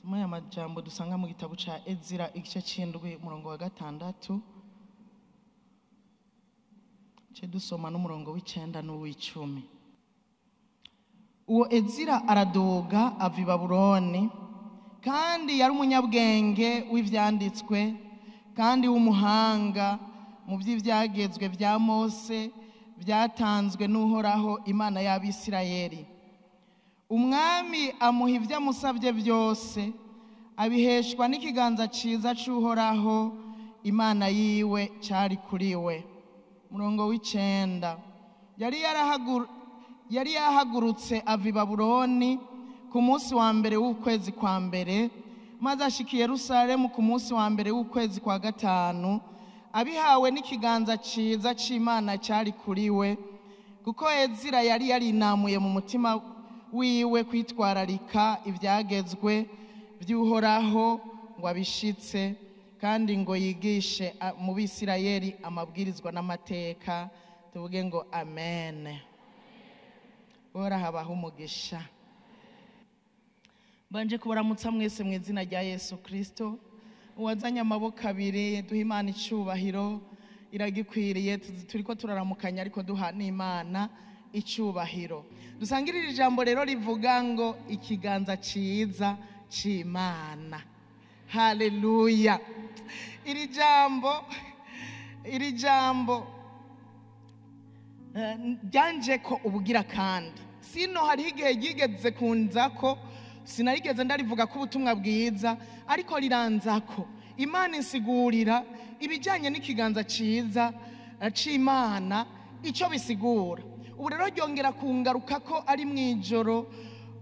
Soma aya majambo dusanga mu gitabo ca Ezira igice c'indwi umurongo wa 6, ce dusoma n'umurongo w'icenda n'uw'icumi. Uwo Ezira araduga ava i Babuloni, kandi yari umunyabwenge w'ivyanditswe kandi w'umuhanga mu vy'ivyagezwe vya Mose byatanzwe n'Uhoraho Imana y'Abisirayeli. Umwami amuha ivyo amusavye vyose, abiheshwa n'ikiganza ciza c'Uhoraho Imana yiwe cari kuri we. Murongo w'icenda, yari yahagurutse ava i Babuloni ku munsi wa mbere w'ukwezi kwa mbere, maze ashika i Yerusalemu ku munsi wa mbere w'ukwezi kwa 5, abihawe n'ikiganza ciza c'Imana cari kuri we, kuko Ezira yari yarinamuye mu mutima wiwe kwitwararika ivyagezwe vy'Uhoraho ngo abishitse, kandi ngo yigishe mu Bisirayeli amabwirizwa n'amateka. Tuvuge ngo amen. Uhoraho abahe umugisha. Mbanje kubaramutsa mwese mu izina rya Yesu Kristo. Uwazanye amaboko abiri, duha Imana icubahiro, iragikwiriye. Turiko turaramukanya ariko duha n'Imana icubahiro. Dusangirire ijambo rero rivuga ngo ikiganza ciza c'Imana. Haleluya. Iri jambo ryanje ko ubugira kandi sino hariho igihe ryigeze kunzako, sinarigeze ndarivuga ko ubutumwa bwiza, ariko riranzako. Imana insigurira ibijyanye n'ikiganza ciza c'Imana ico bisigura. Ubu rero ryongera kungaruka ko ari mwijoro,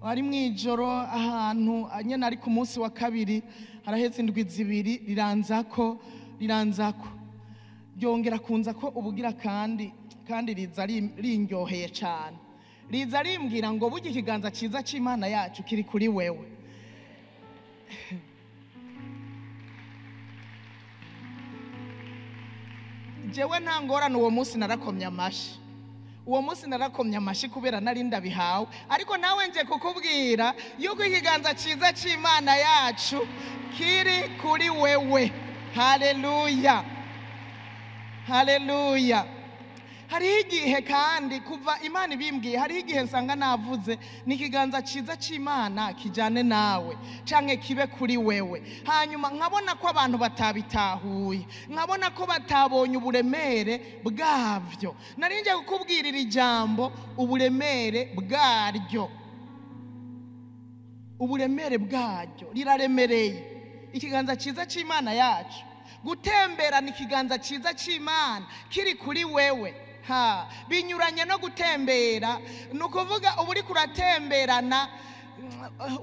ari mwijoro ahantu nyene ari ku munsi wa kabiri, haraheze indwi zibiri, riranzako. Ryongera kunza ko ubugira kandi riza rinyoheye cyane. Riza rimbwira ngo burya ikiganza ciza c'Imana yacu kiri kuri wewe. Jewe nta ngorane, uwo munsi narakomye amashi. Uwo munsi narakomye amashi kubera nari ndabihawe, ariko nawe nje kukubwira yuko ikiganza ciza c'Imana yacu kiri kuri wewe. Haleluya, haleluya. Hariho igihe kandi kuva Imana ibimbwiye, hariho igihe nsanga navuze ni ikiganza ciza c'Imana kijane nawe canke kibe kuri wewe, hanyuma nkabona ko abantu batabitahuye, nkabona ko batabonye uburemere bwavyo. Narinje kukubwirira ijambo uburemere bwaryo, uburemere bwaryo riraremereye. Ikiganza ciza c'Imana yacu, gutemberana ikiganza ciza c'Imana kiri kuri wewe, ha binyuranye no gutembera. Nukuvuga ubu uri kuratemberana,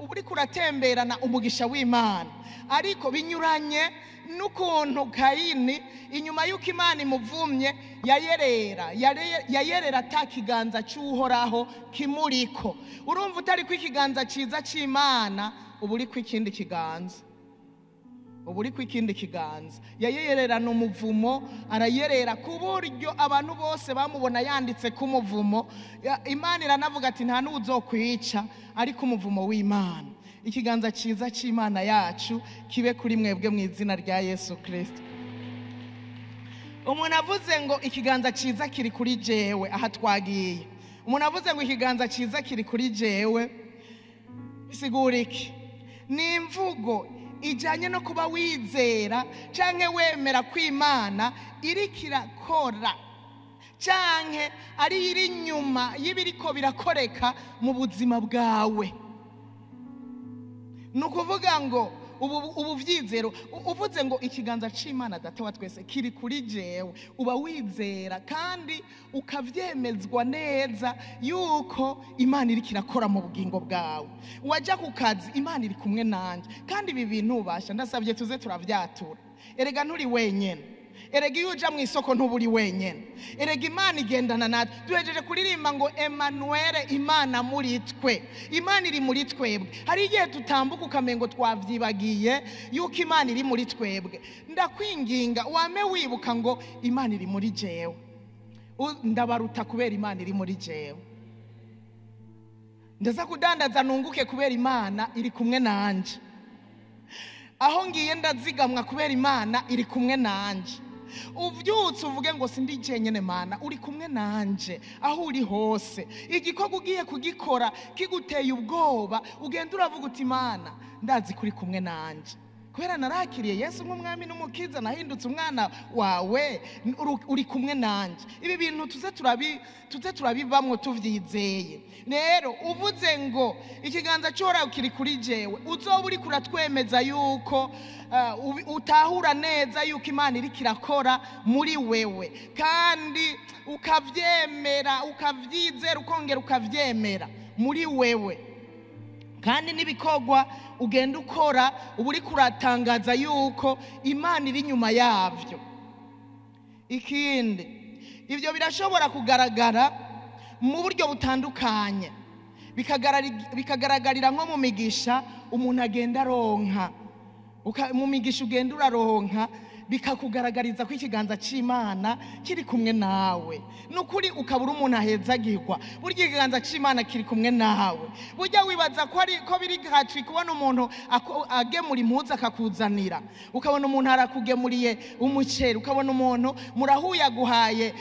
ubu uri kuratemberana umugisha w'Imana, ariko binyuranye n'ukuntu Kayini inyuma y'uko Imana imuvumye yayerera ata kiganza c'Uhoraho kimuriko. Urumva utari ko ikiganza ciza c'Imana, ubu uri ko ikindi kiganza, ubu uri ku ikindi kiganza. Yayererana umuvumo, arayerera ku buryo abantu bose bamubona yanditse ku muvumo. Imana iranavuga ati nta n'uzokwica ariko umuvumo w'Imana. Ikiganza ciza c'Imana yacu kibe kuri mwebwe mu izina rya Yesu Kristo. Umuntu avuze ngo ikiganza ciza kiri kuri jewe, aha twagiye. Umuntu avuze ngo ikiganza ciza kiri kuri jewe, bisigura iki? Ni imvugo ijanye no kuba wizera canke wemera ko Imana iriko irakora, canke ari iri nyuma y'ibiriko birakoreka mu buzima bwawe. Ni ukuvuga ngo ubu vyizero, uvuze ngo ikiganza c'Imana Data wa twese kiri kuri jewe, uba wizera kandi ukavyemezwa neza yuko Imana iriko irakora mu bugingo bwawe. Waja ku kazi, Imana iri kumwe nanje, kandi ibi bintu ubasha, ndasabye tuze turavyatura. Erega nturi wenyene, erega iyo uja mu isoko ntuburi wenyene, erega Imana igendana natwe. Duhejeje kuririmba ngo Emmanuel, Imana muri twe, Imana iri muri twebwe. Hari igihe tutambuka ukamengo twavyibagiye yuko Imana iri muri twebwe. Ndakwinginga wame wibuka ngo Imana iri muri jewe, ndabaruta kubera Imana iri muri jewe. Ndaza kudandaza nunguke kubera Imana iri kumwe nanje. Aho ngiye ndazigamwa kubera Imana iri kumwe nanje. Uvyutse uvuge ngo sindi jenyene, Mana uri kumwe nanje aho uri hose. Igikorwa ugiye kugikora kiguteye ubwoba, ugenda uravuga uti Mana ndazi kuri kumwe nanje, kubera narakiriye Yesu nk'umwami n'umukiza, nahindutse umwana wawe, uri kumwe nanje. Ibi bintu tuze turabibamwo tuvyizeye. Rero uvuze ngo ikiganza cy'Uhoraho kiri kuri jewe, uzoba uri kuratwemeza yuko utahura neza yuko Imana iriko irakora muri wewe, kandi ukavyemera, ukavyizera, ukongera ukavyemera muri wewe. Kandi n'ibikorwa ugenda ukora uba uriko uratangaza yuko Imana iri inyuma yavyo. Ikindi, ivyo birashobora kugaragara mu buryo butandukanye, bikagaragarira nko mu migisha umuntu agenda aronka. Mu migisha ugenda uraronka bikakugaragariza ko ikiganza c'Imana kiri kumwe nawe. Nukuri ukabura umuntu ahezagirwa, burya ikiganza c'Imana kiri kumwe nawe. Burya wibaza ko ari ko biri gratuit kubona umuntu agemura impuzu akakuzanira, ukabona umuntu arakugemuriye umuceri, ukabona umuntu murahuye aguhaye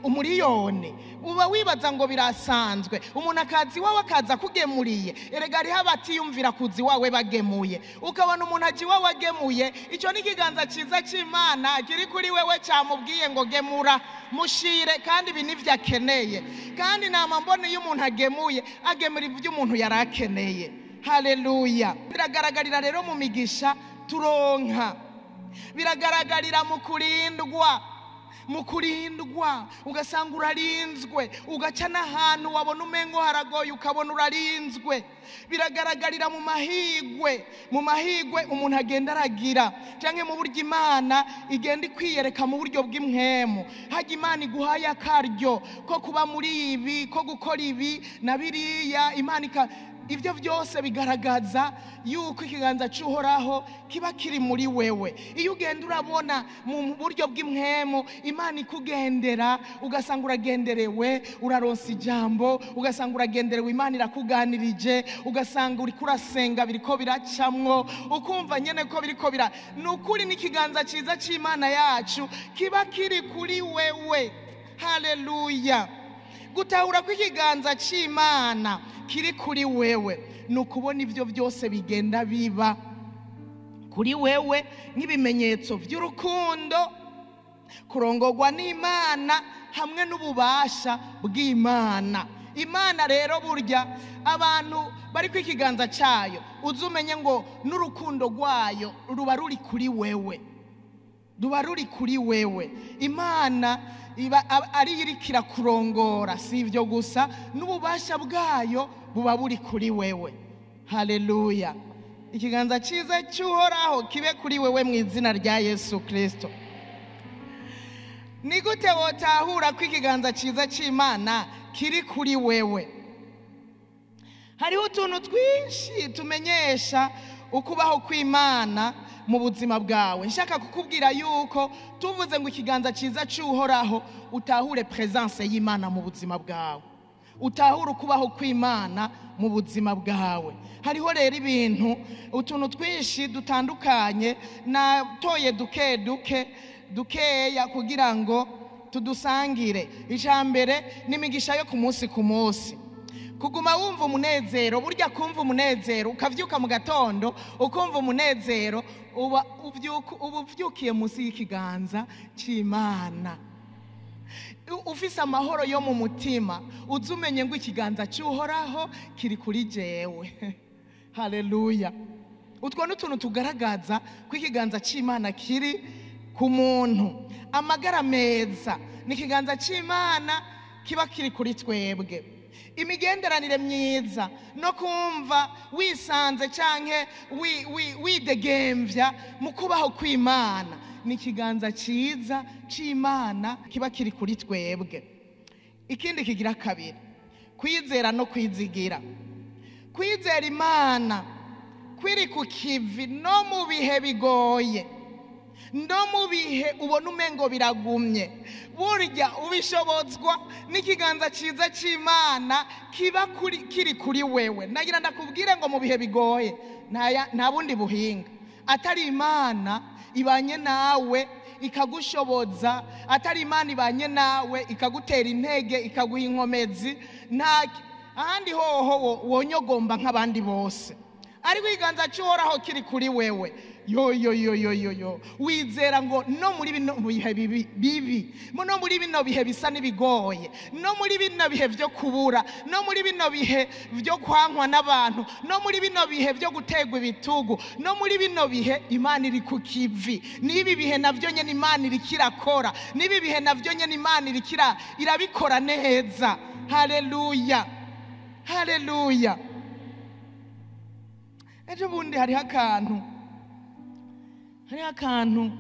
umuriyoni, uba wibaza ngo birasanzwe. Umuntu akaza iwawe akaza akugemuriye, erega hariho abatiyumvira kuza iwawe bagemuye, ukabona umuntu aje iwawe agemuye. Ico ni ikiganza ciza c'Imana kiri kuri wewe, cyamubwiye ngo gemura mushire, kandi ibi nivyo akeneye. Kandi nama mbona iyo umuntu agemuye agemura ivyo umuntu yari akeneye. Haleluya. Biragaragarira rero mu migisha turonka, biragaragarira mu kurindwa, mu kurindwa ugasanga urarinzwe, ugaca n'ahantu wabona umengo haragoye ukabona urarinzwe. Biragaragarira mu mahigwe, mu mahigwe umuntu agenda aragira, canke mu buryo Imana igenda ikwiyereka mu buryo bw'impwemu. Hajya Imana iguhaye akaryo ko kuba muri ibi, ko gukora ibi na biriya, Imana ivyo vyose bigaragaza yuko ikiganza c'Uhoraho kiba kiri muri wewe. Iyo ugenda urabona mu buryo bw'impwemu Imana ikugendera, ugasanga uragenderewe, uraronsa ijambo, ugasanga uragenderewe, Imana irakuganirije, ugasanga uriko urasenga biriko biracamwo, ukumva nyene ko biriko bira. Nukuri n'ikiganza ciza c'Imana yacu kiba kiri kuri wewe. Haleluya. Gutahura kw'ikiganza c'Imana kiri kuri wewe ni ukubona ivyo vyose bigenda biba kuri wewe nk'ibimenyetso vy'urukundo, kurongorwa n'Imana hamwe n'ububasha bw'Imana. Imana rero burya abantu bari kw'ikiganza cayo, uzumenye ngo n'urukundo rwayo ruba ruri kuri wewe, ruba ruri kuri wewe. Imana iba ari iriko irakurongora, si ivyo gusa, n'ububasha bwayo buba buri kuri wewe. Haleluya. Ikiganza ciza cy'Uhoraho kibe kuri wewe mu izina rya Yesu Kristo. Ni gute wotahura ko ikiganza ciza c'Imana kiri kuri wewe? Hariho utuntu twinshi tumenyesha ukubaho kw'Imana mu buzima bwawe. Nshaka kukubwira yuko tuvuze ngo ikiganza ciza cy'Uhoraho, utahure presence y'Imana mu buzima bwawe, utahure ukubaho kw'Imana mu buzima bwawe. Hariho rero ibintu, utuntu twinshi dutandukanye, natoye duke duke dukeya kugira ngo tudusangire. Icambere ni imigisha yo ku munsi ku munsi. Kuguma wumva umunezero, burya kumva umunezero, ukavyuka mu gatondo ukumva umunezero, uba uvyukiye munsi y'ikiganza c'Imana. Ufise amahoro yo mu mutima, uzumenye ngo ikiganza cy'Uhoraho kiri kuri jewe. Haleluya. Utwo n'utuntu tugaragaza ko ikiganza c'Imana kiri ku muntu. Amagara meza ni ikiganza c'Imana kiba kiri kuri twebwe. Imigenderanire myiza no kumva wisanze canke widegemvya mu kubaho kw'Imana ni ikiganza ciza c'Imana kiba kiri kuri twebwe. Ikindi kigira kabiri, kwizera no kwizigira. Kwizera Imana kwiri ku kivi no mu bihe bigoye, no mu bihe ubona umengo biragumye, burya ubishobozwa n'ikiganza ciza c'Imana kiba kiri kuri wewe. Nagira ndakubwire ngo mu bihe bigoye nta bundi buhinga, Atari Imana ibanye nawe ikagushoboza, atari Imana ibanye nawe ikagutera intege, ikaguha inkomezi, nta ahandi hoho wonyogomba nk'abandi bose. Ariko ikiganza cy'Uhoraho kiri kuri wewe, yo yo yo yo yo yo, wizera ngo no muri bino bihe bibi, no muri bino bihe bisa n'ibigoye, no muri bino bihe byo kubura, no muri bino bihe byo kwankwa n'abantu, no muri bino bihe byo gutegwa ibitugu, no muri bino bihe Imana iri ku kivi. N'ibi bihe navyo nyene Imana iri kirakora, n'ibi bihe navyo nyene Imana iri irabikora neza. Haleluya, haleluya. Ejo bundi hariho akantu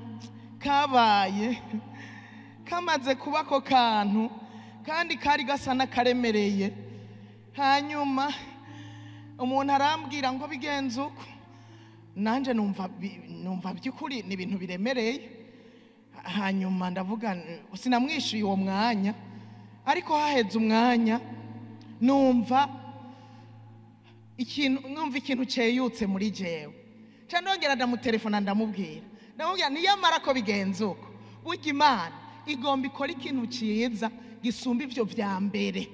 kabaye, kamaze kuba ako kantu kandi kari gasa n'akaremereye. Hanyuma umuntu arambwira ngo bigenze uko, nanje numva by'ukuri ni ibintu biremereye. Hanyuma ndavuga, sinamwishuye uwo mwanya, ariko haheze umwanya numva ikintu ceyutse muri jewe. Ca ndongera ndamutelefona, ndamubwira niyamara ko bigenze uko, burya Imana igomba ikora ikintu ciza gisumba ivyo vya mbere.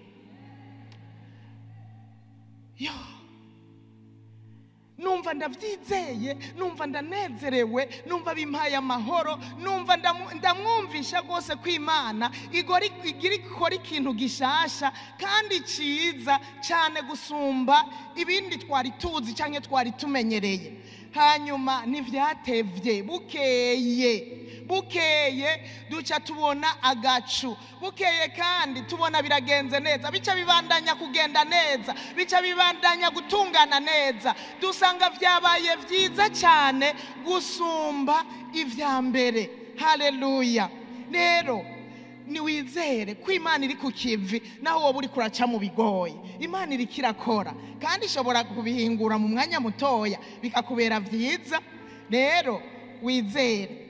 Yo, numva ndavyizeye, numva ndanezerewe, numva bimpaye amahoro, numva ndamwumvisha rwose ko Imana igira ikora ikintu gishasha kandi ciza cyane gusumba ibindi twari tuzi canke twari tumenyereye. Hanyuma ntivyatevye, bukeye duca tubona agacu, bukeye kandi tubona biragenze neza, bica bibandanya kugenda neza, bica bibandanya gutungana neza, dusanga vyabaye vyiza cyane gusumba ivya mbere. Haleluya. Rero niwizere ko Imana iri ku kivi, naho wowe uri kuraca mu bigoye, Imana iri kirakora kandi ishobora kubihingura mu mwanya mutoya bikakubera vyiza. Rero wizere.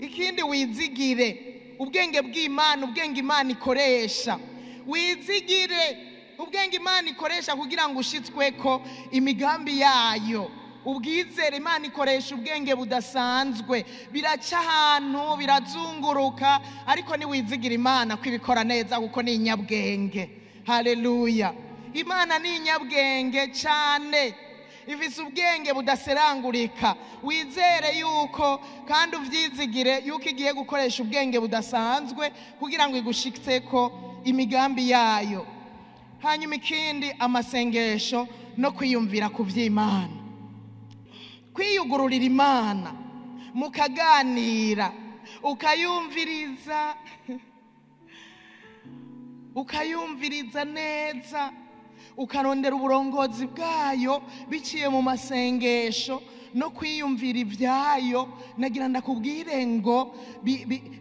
Ikindi, wizigire ubwenge bw'Imana, ubwenge Imana ikoresha. Wizigire ubwenge Imana ikoresha kugira ngo ushitsweko imigambi yayo. Ubwizere Imana ikoresha ubwenge budasanzwe, biraca ahantu birazunguruka, ariko niwizigira Imana ko ibikora neza, kuko ni inyabwenge. Haleluya. Imana ni inyabwenge cyane, ifise ubwenge budaserangurika. Wizere yuko kandi uvyizigire yuko igiye gukoresha ubwenge budasanzwe kugira ngo igushitseko imigambi yayo. Hanyuma ikindi, amasengesho no kwiyumvira ku vy'Imana, kwiyugururira Imana, mukaganira, ukayumviriza, ukayumviriza neza, ukarondera uburongozi bwayo biciye mu masengesho no kwiyumvira ibyayo. Nagira ndakubwire ngo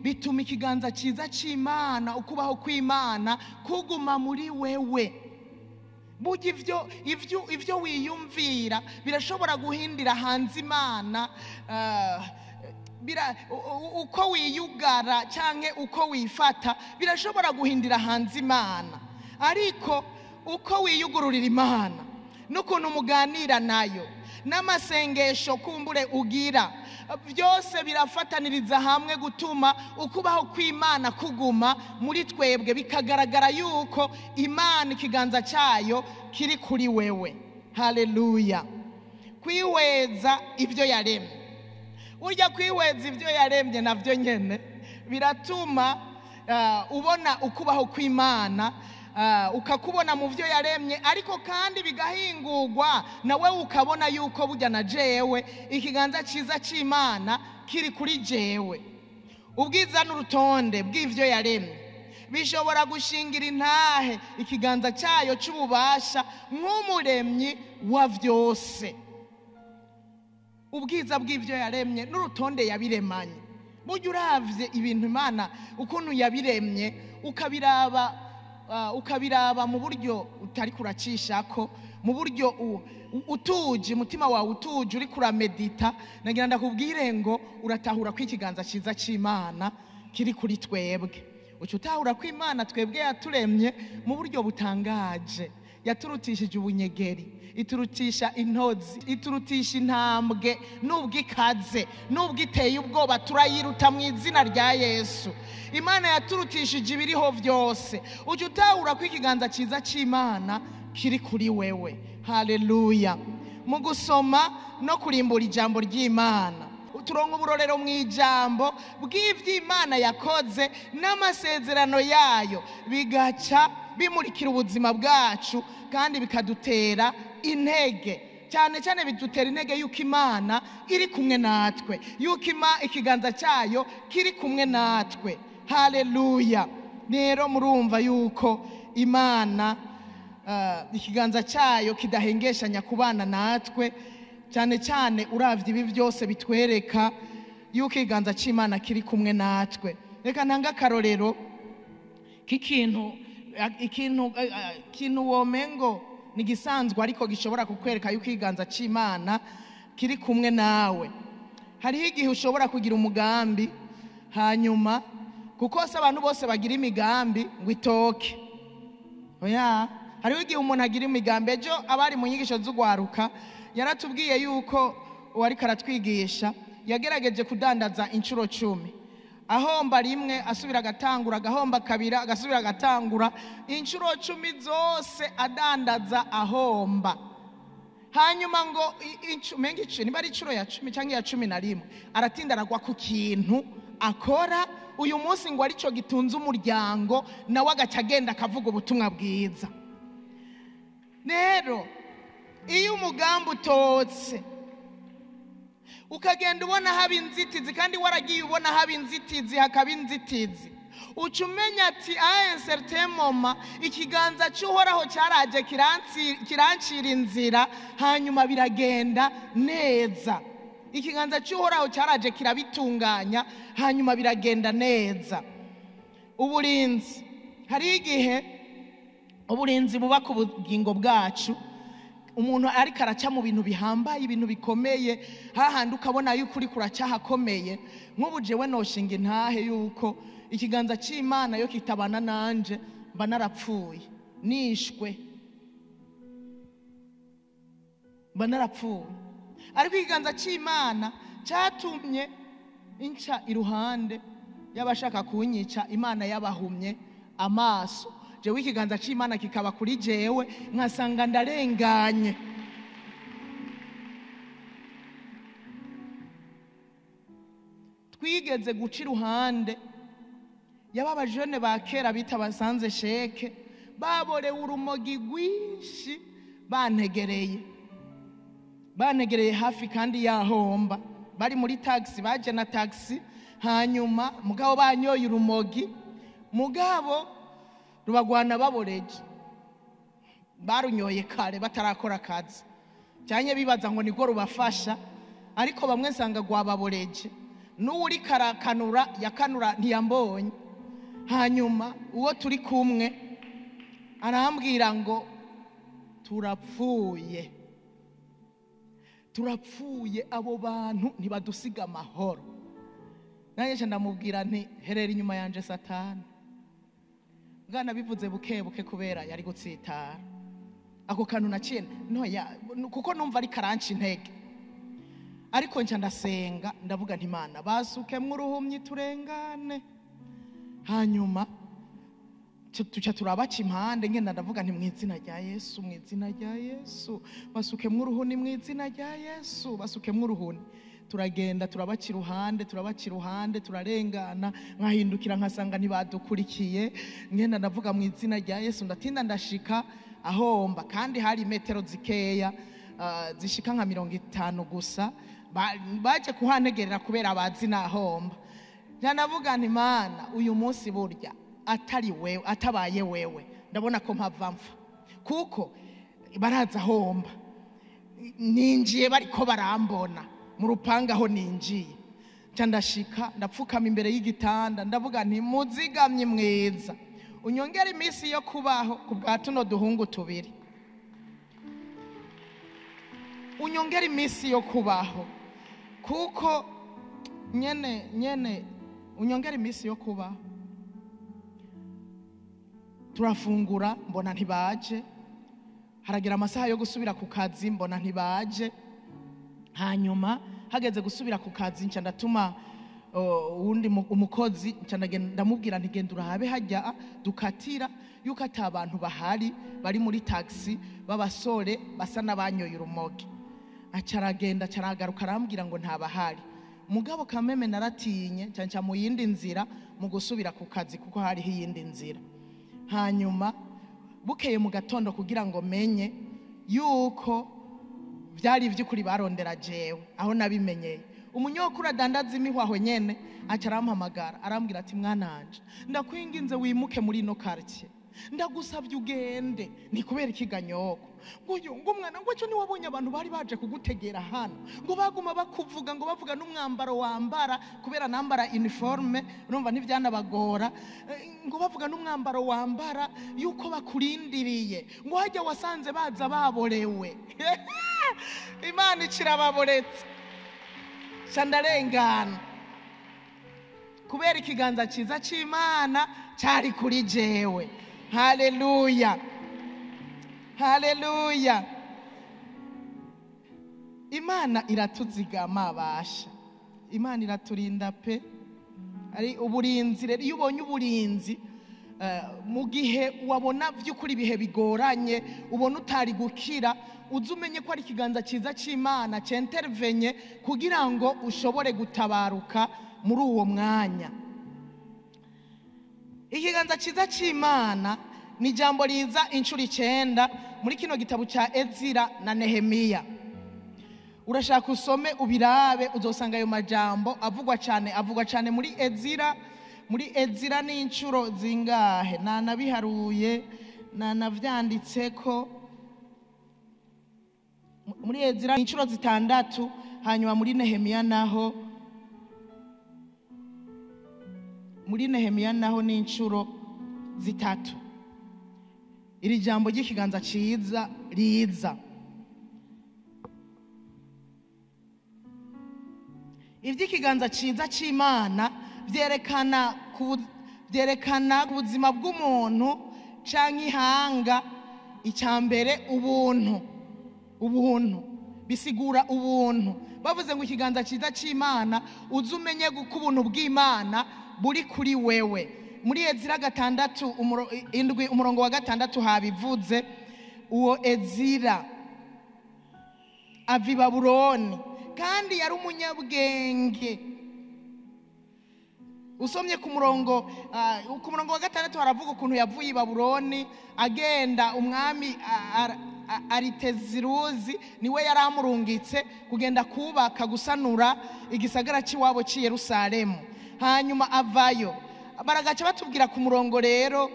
bituma ikiganza cyiza c'Imana, ukubaho kw'Imana kuguma muri wewe. Burya ivyo wiyumvira birashobora guhindira hanze Imana. Uko wiyugara canke uko wifata birashobora guhindira hanze Imana, ariko uko wiyugururira Imana n'ukuntu muganira nayo n'amasengesho kumbure ugira, byose birafataniriza hamwe gutuma ukubaho kw'Imana kuguma muri twebwe, bikagaragara yuko Imana ikiganza cyayo kiri kuri wewe. Haleluya. Kwihweza ibyo yaremye, burya kwihweza ibyo yaremye navyo nyene biratuma ubona ukubaho kw'Imana, ukakubona mu byo yaremye, ariko kandi bigahingurwa nawe ukabona yuko burya na jewe ikiganza cyiza c'Imana kiri kuri jewe. Ubwiza n'urutonde bw'ivyo yaremye bishobora gushingira intahe ikiganza cyayo c'ububasha nk'umuremyi wa vyose. Ubwiza bw'ivyo yaremye n'urutonde yabiremanye, burya uravye ibintu Imana ukuntu yabiremye, ukabiraba mu buryo utari kuracishako, mu buryo utuje, umutima wawe utuje, uri kuramedita, nagira ndakubwire ngo uratahura ko ikiganza cyiza c'Imana kiri kuri twebwe. Uca utahura ko Imana twebwe yaturemye mu buryo butangaje, Yaturutishije ubunyegeri, iturutisha intozi, iturutisha intambwe, nubwo ikaze, nubwo iteye ubwoba, turayiruta mu izina rya Yesu. Imana yaturutishije ibiriho byose. Ujya utahura ko ikiganza cyiza cy'Imana kiri kuri wewe. Haleluya. Mu gusoma no kurimbura ijambo ry'Imana, turonka uburorero mu ijambo bw'ivy'Imana yakoze n'amasezerano yayo, bigaca bimurikira ubuzima bwacu kandi bikadutera intege. Cyane cyane bidutera intege yuko Imana iri kumwe natwe, yuko ikiganza cyayo kiri kumwe natwe. Haleluya. Rero murumva yuko Imana ikiganza cyayo kidahengeshanya kubana natwe. Cyane cyane uravye ibi byose bitwereka yuko ikiganza cy'Imana kiri kumwe natwe. Reka ntanga akarorero k'ikintu, ikintu kintu womengo ni gisanzwe ariko gishobora kukwereka yuko ikiganza cy'Imana kiri kumwe nawe. Hariho igihe ushobora kugira umugambi, hanyuma kuko se abantu bose bagira imigambi ngo itoke. Oya, hariho igihe umuntu agira imigambi. Ejo abari mu nyigisho z'ugwaruka yaratubwiye yuko uwariko aratwigisha yagerageje kudandaza inshuro 10, ahomba rimwe, asubira agatangura, agahomba kabiri, agasubira agatangura, inshuro 10 zose adandaza ahomba. Hanyuma ngo menga niba ari inshuro ya 10 cyangwa ya 11, aratinda aragwa ku kintu akora uyu munsi ngo arico gitunze umuryango, nawe agaca agenda akavuga ubutumwa bwiza. Rero iyo umugambi utotse ukagenda ubona haba inzitizi, kandi waragiye ubona haba inzitizi, hakaba inzitizi, uca umenya ati a un certain moment ikiganza cy'Uhoraho cyaraje kirancira inzira, hanyuma biragenda neza. Ikiganza cy'Uhoraho cyaraje kirabitunganya, hanyuma biragenda neza. Uburinzi, hari igihe uburinzi buba ku bugingo bwacu. Umuntu ariko araca mu bintu bihambaye, ibintu bikomeye, hahandi ukabona yuko uri kuraca hakomeye. Nk'ubu jewe noshinga intahe yuko ikiganza cy'Imana yo kitabana nanje mba narapfuye, nishwe, mba narapfuye. Ariko ikiganza cy'Imana cyatumye inca iruhande y'abashaka kunyica, Imana yabahumye amaso. Jewe ikiganza cy'Imana kikaba kuri jewe, nkasanga ndarenganye. Twigeze guca iruhande y'aba jene ba kera bita basanze sheke, baborewe urumogi rwinshi, bantegereye hafi kandi yahomba. Bari muri taxi, baje na taxi, hanyuma mugabo banyoye urumogi, mugabo rubagwana baboreje, barunyoye kare batarakora akazi, cyane bibaza ngo niko rubafasha, ariko bamwe nsanga gwababoreje. N'uri karakanura yakanura ntiyambonye. Hanyuma uwo turi kumwe arambwira ngo turapfuye, turapfuye, abo bantu ntibadusiga amahoro. Nanjye ndamubwira nti herera inyuma yanje Satani. Bwana bivuze buke buke kubera yari gutsitara. Ako kantu naciye ntoya kuko numva ari karanci intege. Ariko nca ndasenga ndavuga nti Imana basukemwe uruhumyi turengane. Hanyuma tuca turabaca impande, ngenda ndavuga nti mu izina rya Yesu, mu izina rya Yesu, basukemwe uruhuni, mu izina rya Yesu, basukemwe uruhuni. Turagenda turabaca iruhande, turabaca iruhande, turarengana, nkahindukira nkasanga ntibadukurikiye. Ngenda ndavuga mu izina rya Yesu, ndatinda ndashika ahomba, kandi hari metero zikeya, zishika nka 50 gusa. Baje kuhantegerera kubera abazi nahomba. Njya nti Mana uyu munsi burya atari wewe, atabaye wewe, ndabona ko mpava mfa, kuko baraza homba, ninjiye bariko barambona mu rupanga aho ninjiye. Nca ndashika ndapfukama imbere y'igitanda, ndavuga nti muzigamye mwiza, unyongere iminsi yo kubaho ku bwa tuno duhungu tubiri, unyongere iminsi yo kubaho, kuko nyene unyongere iminsi yo kubaho. Turafungura mbona ntibaje, Haragera amasaha yo gusubira ku kazi, mbona ntibaje. Hanyuma hageze gusubira ku kazi, nca ndatuma uwundi umukozi, nca ndamubwira nti: "Genda urabe hajya dukatira yuko ata abantu bahari bari muri taxi b'abasore basa n'abanyoye urumogi." Aca aragenda, aca aragaruka, arambwira ngo ntabahari. Mugabo kameme naratinye, nca nca mu yindi nzira mu gusubira ku kazi, kuko hariho iyindi nzira. Hanyuma bukeye mu gatondo, kugira ngo menye yuko byari iby'ukuri barondera jewe, aho nabimenyeye, umunyokuru adandaza imihwaho nyene aca arampamagara, arambwira ati: "Mwananje, ndakwinginze wimuke muri ino quartier, ndagusabye ugende." Ni kubera ikiganyoko? Ngo uyu ngo umwana ngo cyo niwabonye abantu bari baje kugutegera hano, ngo baguma bakuvuga, ngo bavuga n'umwambaro wambara, kubera nambara uniforme, urumva ntibyanabagora. Ngo bavuga n'umwambaro wambara yuko bakurindiriye, ngo hajya wasanze baza baborewe. Imana ikirababoretse, ca ndarengana kubera ikiganza cyiza cy'Imana cyari kuri jewe. Haleluya, haleluya! Imana iratuzigama abasha, Imana iraturinda pe. Ari uburinzi rero, iyo ubonye uburinzi mu gihe wabona by'ukuri ibihe bigoranye, ubona utari gukira, uze umenye ko ari ikiganza cyiza cy'Imana cyintervenye kugira ngo ushobore gutabaruka muri uwo mwanya. Ikiganza cyiza cy'Imana ni ijambo riza inshuro 9 muri kino gitabo cya Ezira na Nehemiya. Urashaka usome ubirabe, uzosanga ayo majambo avugwa cyane, avugwa cyane muri Ezira. Muri Ezira ni inshuro zingahe? Nanabiharuye, nanavyanditse ko muri Ezira ni inshuro 6. Hanyuma muri Nehemiya naho, muri Nehemiya naho ni inshuro 3 iri jambo ry'ikiganza cyiza riza. Iby'ikiganza cyiza cy'Imana byerekana ku buzima bw'umuntu canke ihanga. Icya mbere, ubuntu. Ubuntu bisigura ubuntu. Bavuze ngo ikiganza cyiza cy'Imana, uze umenye ko ubuntu bw'Imana buri kuri wewe. Muri Ezira 6 7 umurongo wa 6 habivuze. Uwo Ezira ava i Babuloni kandi yari umunyabwenge. Usomye ku murongo wa 6, haravuga ukuntu yavuye i Babuloni agenda. Umwami Ariteziruzi niwe yari amurungitse kugenda kubaka, gusanura igisagara cy'iwabo cy'i Yerusalemu. Hanyuma avayo, baragaca batubwira ku murongo rero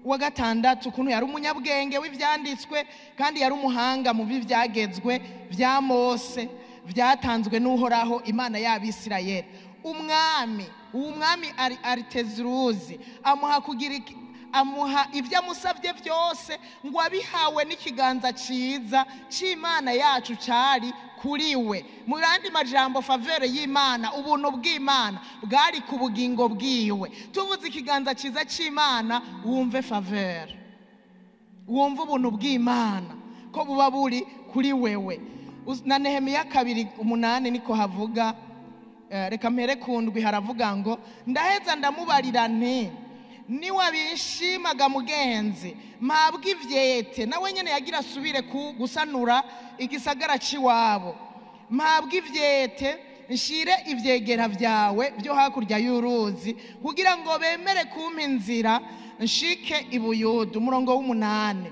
wa 6 ukuntu yari umunyabwenge w'ibyanditswe kandi yari umuhanga mu by'ibyagezwe bya Mose byatanzwe n'Uhoraho Imana y'Abisirayeli. Umwami, uwo mwami Ariteziruzi, amuha kugira amuha ibyo amusabye byose, ngo abihawe n'ikiganza cyiza cy'Imana yacu cyari kuri we. Mu yandi majambo, faveur y'Imana, ubuntu bw'Imana bwari ku bugingo bwiwe. Tuvuze ikiganza cyiza cy'Imana, wumve faveur, wumve ubuntu bw'Imana ko buba buri kuri wewe. Na Nehemiya 2:8 niko havuga. Reka mpere ku 7, haravuga ngo: "Ndaheza ndamubarira nti: 'Niwabishimaga mugenzi, mpabwa ivyete.'" Nawe nyene yagira asubire ku gusanura igisagara c'iwabo. "Mpabwa ivyete nshire ivyegera vyawe byo hakurya y'uruzi kugira ngo bemere kumpa inzira nshike i Buyuda." Umurongo w'8: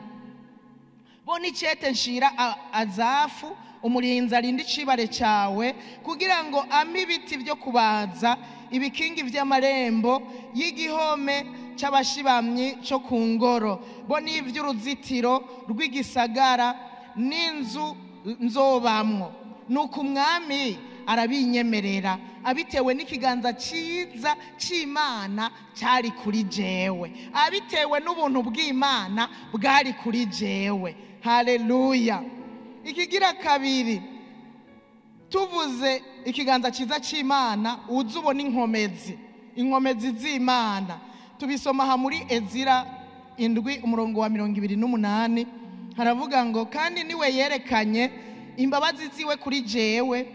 "Bo icete nshira Azafu umurinzi arinda icibare cyawe, kugira ngo ampe ibiti byo kubaza ibikingi by'amarembo y'igihome cy'abashibamyi cyo ku ngoro, bo n'iby'uruzitiro rw'igisagara n'inzu nzobamwo. Nuko umwami arabinyemerera abitewe n'ikiganza cyiza cy'Imana cyari kuri jewe, abitewe n'ubuntu bw'Imana bwari kuri jewe." Haleluya! Ikigira kabiri, tuvuze ikiganza cyiza cy'Imana, uze ubona inkomezi, inkomezi z'Imana. Tubisoma aha muri Ezira 7 umurongo wa 28. Haravuga ngo kandi niwe yerekanye imbabazi ziwe kuri jewe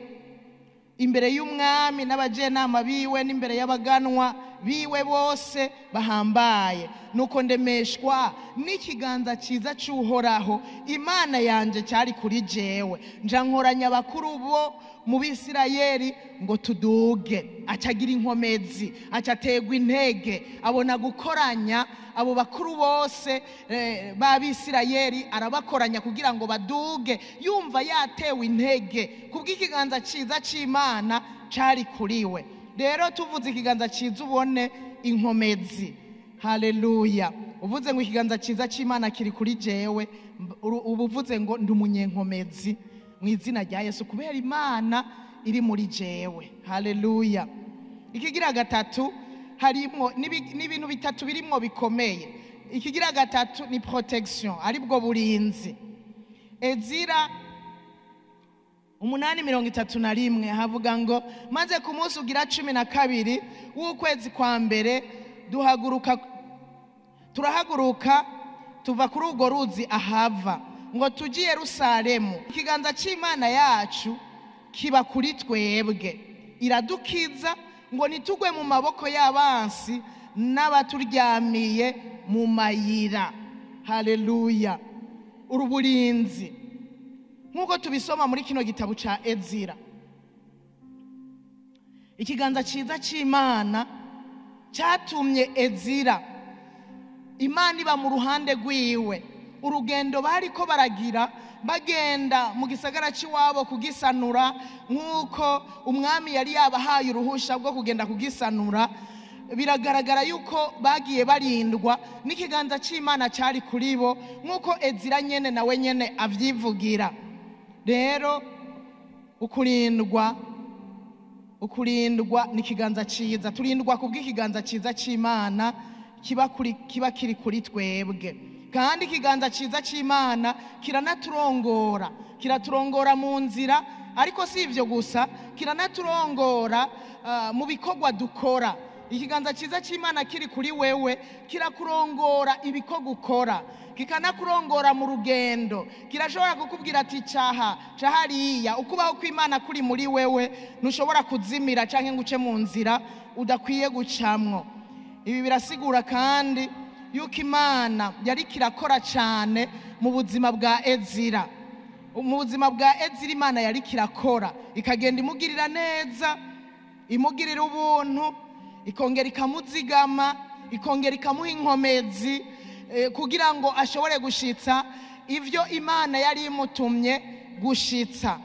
imbere y'umwami n'abajenama biwe n'imbere y'abaganwa biwe bose bahambaye, nuko ndemeshwa n'ikiganza cyiza cy'Uhoraho Imana yanje cyari kuri jewe, nja nkoranya abakuru bo mu Bisirayeli ngo tuduge. Acagira inkomezi, acategwa intege, abona gukoranya abo bakuru bose b'Abisirayeli, arabakoranya kugira ngo baduge, yumva yatewe intege kubw'ikiganza cyiza cy'Imana cari kuriwe. Rero tuvuze ikiganza cyiza ubone inkomezi. Haleluya. Uvuze ngo ikiganza cyiza cy'Imana kiri kuri jewe, ubu uvuze ngo ndi umunyenkomezi mu izina rya Yesu, kubera Imana iri muri jewe. Haleluya. Ikigira gatatu, harimo n'ibintu bitatu birimo bikomeye. Ikigira gatatu ni protection, aribwo burinzi. Ezira 8:31 havuga ngo maze ku munsi ugira 12 w'ukwezi kwa mbere turahaguruka tuva kuri urwo ruzi Ahava ngo tujye Yerusalemu. Ikiganza cy'Imana yacu kiba kuri twebwe, iradukiza ngo nitugwe mu maboko y'abansi n'abaturyamiye mu mayira. Haleluya. Uruburinzi nkuko tubisoma muri kino gitabo ca Ezira, ikiganza cyiza cy'Imana cyatumye Ezira Imana iba mu ruhande rwiwe. Urugendo bariko baragira bagenda mu gisagara cy'iwabo kugisanura, nkuko umwami yari yabahaye uruhusha rwo kugenda kugisanura, biragaragara yuko bagiye barindwa n'ikiganza cy'Imana cyari kuri bo, nkuko Ezira nyene nawe nyene avyivugira. Rero ukurindwa n'ikiganza cyiza, turindwa kubw'ikiganza cyiza cy'Imana kiba kiri kuri twebwe. Kandi ikiganza cyiza cy'Imana kiranaturongora, kiraturongora mu nzira, ariko si ivyo gusa, kiranaturongora mu bikorwa dukora. Ikiganza cyiza cy'Imana kiri kuri wewe kirakurongora ibikorwa ukora, kikanakurongora mu rugendo. Kirashobora kukubwira ati caha cahariya. Ukubaho kw'Imana kuri muri wewe, ntushobora kuzimira canke ngo uce mu nzira udakwiye gucamwo. Ibi birasigura kandi yuko Imana yari kirakora cyane mu buzima bwa Ezira. Mu buzima bwa Ezira Imana yari kirakora, ikagenda imugirira neza, imugirira ubuntu, ikongera ikamuzigama, ikongera ikamuha inkomezi kugira ngo ashobore gushitsa ivyo Imana yari imutumye gushitsa.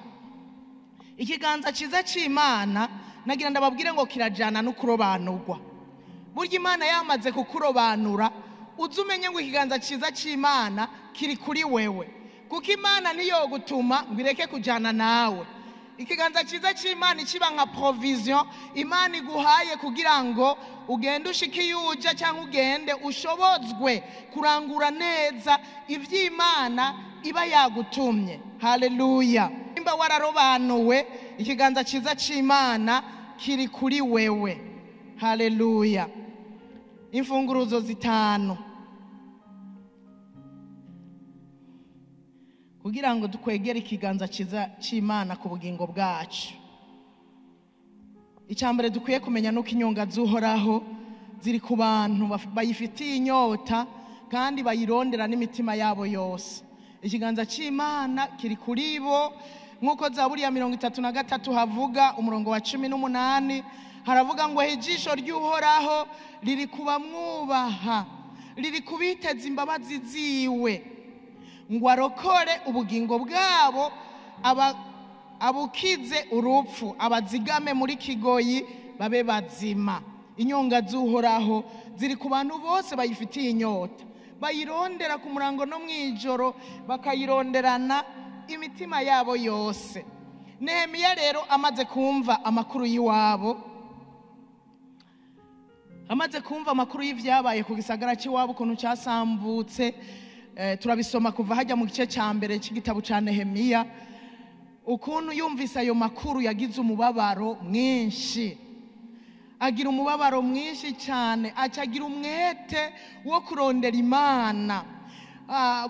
Ikiganza cyiza cy'Imana nagira ndababwire ngo kirajana no kurobanurwa. Burya Imana yamaze kukurobanura, uzi umenye ngo ikiganza cyiza cy'Imana kiri kuri wewe, kuko Imana niyo gutuma ngo ireke kujana nawe. Ikiganza cyiza cy'Imana kiba nka provision Imana iguhaye kugira ngo ugende ushike iyo uja, cyangwa ugende ushobozwe kurangura neza ivy'Imana iba yagutumye. Haleluya. Nimba wararobanuwe, ikiganza cyiza cy'Imana kiri kuri wewe. Haleluya. Imfunguruzo zitanu kugira ngo dukwegere ikiganza cyiza cy'Imana ku bugingo bwacu. Icyambere dukwiye kumenya nuko inyonga z'Uhoraho ziri ku bantu bayifitiye inyota kandi bayirondera n'imitima yabo yose. Ikiganza cy'Imana kiri kuri bo, nkuko Zaburi ya 33 havuga umurongo wa 18 haravuga ngo ijisho ry'Uhoraho riri kubamwubaha, riri kubiteza imbabazi ziwe, ngo arokore ubugingo bwabo, abukize urupfu, abazigame muri kigoyi babe bazima. Inyonga z'Uhoraho ziri ku bantu bose bayifitiye inyota, bayirondera ku murango no mwijoro, bakayironderana imitima yabo yose. Nehemiya rero amaze kumva amakuru y'iwabo, amaze kumva amakuru y'ivyabaye ku gisagara cy'iwabo ukuntu cyasambutse, turabisoma kuva hajya mu gice cya mbere cy'igitabo cya Nehemiya, ukuntu yumvise ayo makuru yagize umubabaro mwinshi, agira umubabaro mwinshi cyane, acagira umwete wo kurondera Imana.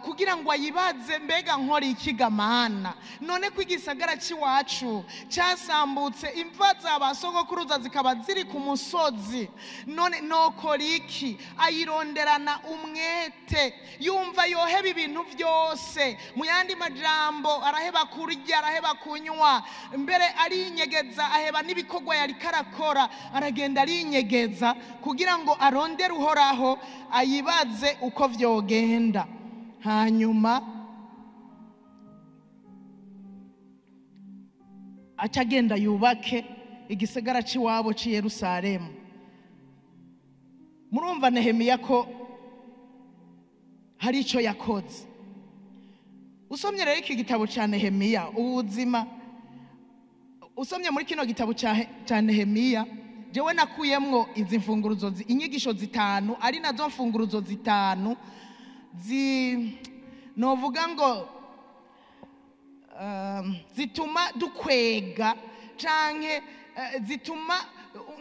kugira ngo ayibaze mbega nkora iki gamana, none ko igisagara cy'iwacu cyasambutse, imva za ba sogokuruza zikaba ziri ku musozi, none nokora iki? Ayironderana umwete, yumva yoheba ibintu byose. Mu yandi majambo, araheba kurya, araheba kunywa, mbere arinyegeza, aheba n'ibikorwa yari karakora, aragenda arinyegeza kugira ngo arondere Uhoraho, ayibaze uko vyogenda. Hanyuma acagenda yubake igisagara c'iwabo c'i Yerusalemu. Murumva Nehemiya ko hari ico yakoze. Usomye rero iki gitabo ca Nehemiya, ubuzima usomye muri kino gitabo ca Nehemiya, jewe nakuyemwo izi mfunguruzo, inyigisho zitanu, ari nazo mfunguruzo zitanu novuga ngo zituma dukwega canke zituma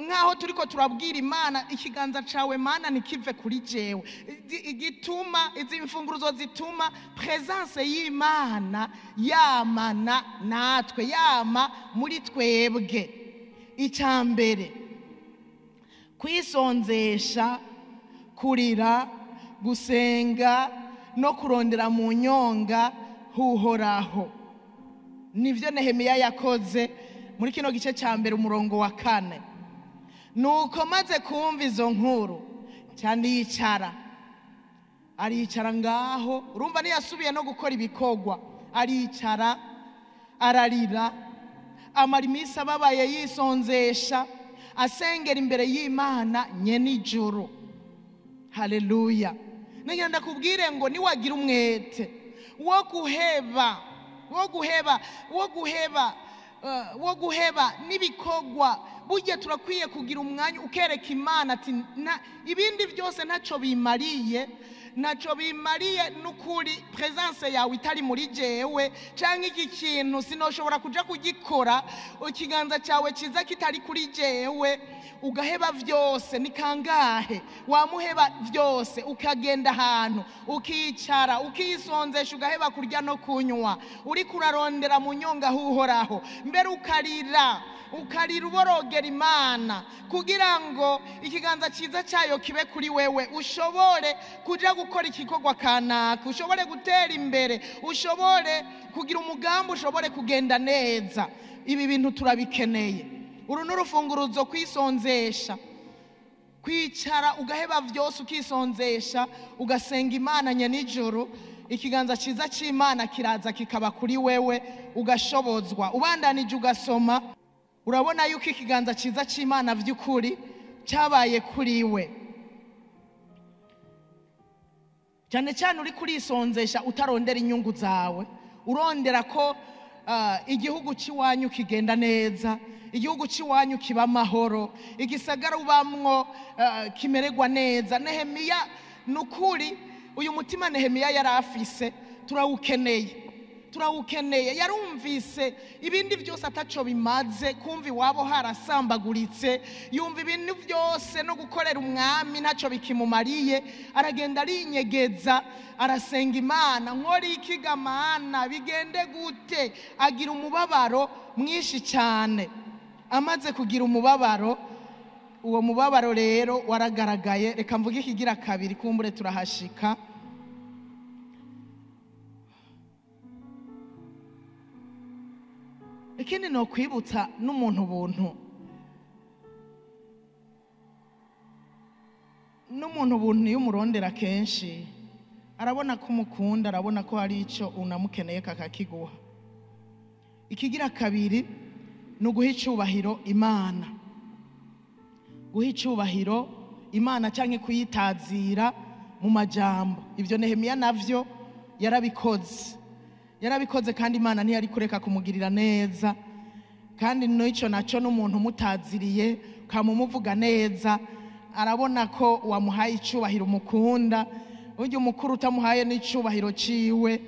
nkaho turiko turabwira Imana ikiganza cawe Mana ntikive kuri jewe. Igituma izi mfunguruzo zituma presence y'Imana yamana natwe, yama muri twebwe. Icya mbere, kwisonzesha, kurira, gusenga no kurondera mu nyonga huhoraho. Nivyo Nehemiya yakoze muri kino gice cya mbere umurongo wa 4. Nuko maze kumva izo nkuru cyanicara, aricara ngaho. Urumva ntiyasubiye no gukora ibikorwa, aricara ararira, amara iminsi ababaye, yisonzesha, asengera imbere y'Imana nyenijuru. Haleluya. Ngira ndakubwire ngo niwagira umwete wo guheba, wo guheba, wo guheba, wo guheba n'ibikorwa, burya turakwiye kugira umwanya ukereka Imana ati ibindi byose ntaco bimariye, ntaco bimariye n'ukuri presence yawe itari muri jewe, canke iki kintu sinoshobora kuja kugikora ikiganza cyawe kiza kitari kuri jewe. Ugaheba vyose. Ni kangahe wamuheba vyose, ukagenda ahantu ukicara, ukisonzesha, ugaheba kurya no kunywa, uri kurarondera mu nyonga huhoraho, mbere ukarira, ukarira uborogera Imana kugira ngo ikiganza cyiza cyayo kibe kuri wewe, ushobore kuja gukora igikorwa kanaka, ushobore gutera imbere, ushobore kugira umugambi, ushobore kugenda neza. Ibi bintu turabikeneye. Uru n'urufunguruzo, kwisonzesha, kwicara ugaheba vyose, ukisonzesha, ugasenga Imana nyenijuru, ikiganza cyiza cy'Imana kiraza kikaba kuri wewe, ugashobozwa. Ubandanije ugasoma, urabona yuko ikiganza cyiza cy'Imana vy'ukuri cyabaye kuri we. Cyane cyane uri kurisonzesha utarondera inyungu zawe, urondera ko igihugu cy'iwanyu kigenda neza, igihugu cy'iwanyu kiba amahoro, igisagara ubamwo kimererwa neza. Nehemiya nukuri uyu mutima Nehemiya yari afise turawukeneye, turawukeneye. Yarumvise ibindi byose ataco bimaze, kumva iwabo harasambaguritse, yumva ibintu byose no gukorera umwami ntaco bikimumariye, aragenda arinyegeza, arasenga Imana, nkora iki gamana, bigende gute? Agira umubabaro mwinshi cyane. Amaze kugira umubabaro, uwo mubabaro rero waragaragaye. Reka mvuge ikigira kabiri, kumbure turahashika. Ikindi no kwibutsa n'umuntu buntu, n'umuntu buntu iyo umurondera kenshi arabona ko umukunda, arabona ko hari icyo unamukeneye kakakiguha. Ikigira kabiri ni uguha icyubahiro Imana, guha icyubahiro Imana cyangwa kuyitazira mu majambo. Ibyo Nehemiya navyo yarabikoze, yarabikoze, kandi Imana ntiyari kureka kumugirira neza. Kandi n'icyo nacyo n'umuntu umutaziriye ukamumuvuga neza, arabona ko wamuhaye icyubahiro umukunda. Burya umukuru utamuhaye n'icyubahiro ciwe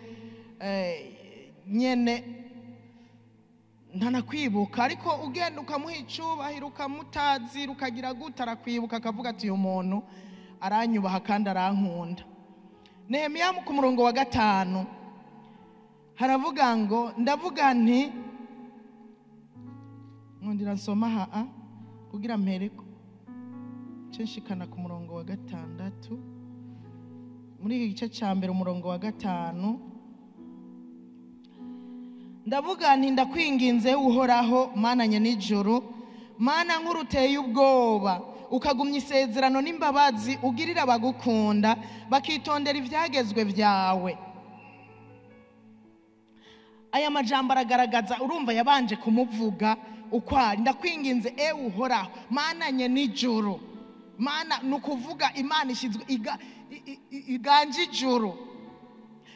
nyene ntanakwibuka, ariko ugenda ukamuha icyubahiro, ukamutazira, ukagira gute, arakwibuka akavuga ati uyu muntu aranyubaha kandi arankunda. Nehemiya ku murongo wa 5 haravuga ngo ndavuga nti nkundira nsoma ha kugira mpereko nshikana ku murongo wa 6 muri iki gice cya mbere umurongo wa 5 ndavuga nti ndakwinginze Uhoraho Mana nyenijuru, Mana nkuru uteye ubwoba, ukagumya isezerano n'imbabazi ugirira abagukunda bakitondera ibyagezwe byawe. Aya majambo aragaragaza, urumva yabanje kumuvuga uko ari. Ndakwinginze Uhoraho Mana nyenijuru, Mana nukuvuga Imana ishizwe iganje ijuru,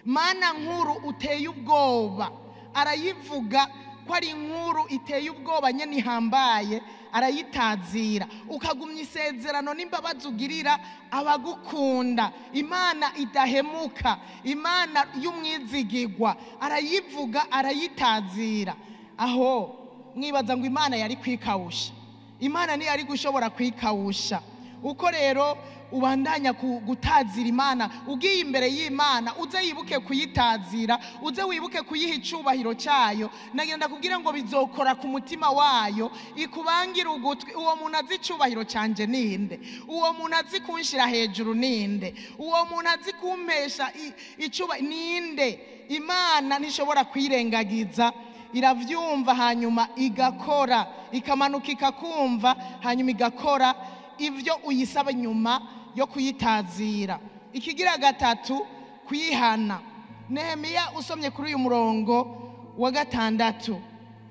Mana nkuru uteye ubwoba. Arayivuga ko ari inkuru iteye ubwoba nyene ihambaye, arayitazira. Ukagumya isezerano n'imbabazi ugirira abagukunda, Imana idahemuka, Imana y'umwizigigwa. Arayivuga arayitazira. Aho mwibaza ngo Imana yari kwikawusha? Imana niyo yari gushobora kwikawusha. Uko rero ubandanya gutazira Imana, ugiye imbere y'Imana uze yibuke kuyitazira, uze wibuke kuyiha icubahiro cyayo. Nagenda kubwira ngo bizokora ku mutima wayo, ikubangira ugutwi. Uwo muntu azi icubahiro canje ninde? Uwo muntu azi kunshira hejuru ninde? Uwo muntu azi kumpesha icuba ninde? Imana ntishobora kwirengagiza, iravyumva hanyuma igakora, ikamanuka ikakumva hanyuma igakora ivyo uyisaba nyuma yo kuyitazira. Ikigira 3, kwihana. Nehemiya usomye kuri uyu murongo wa 6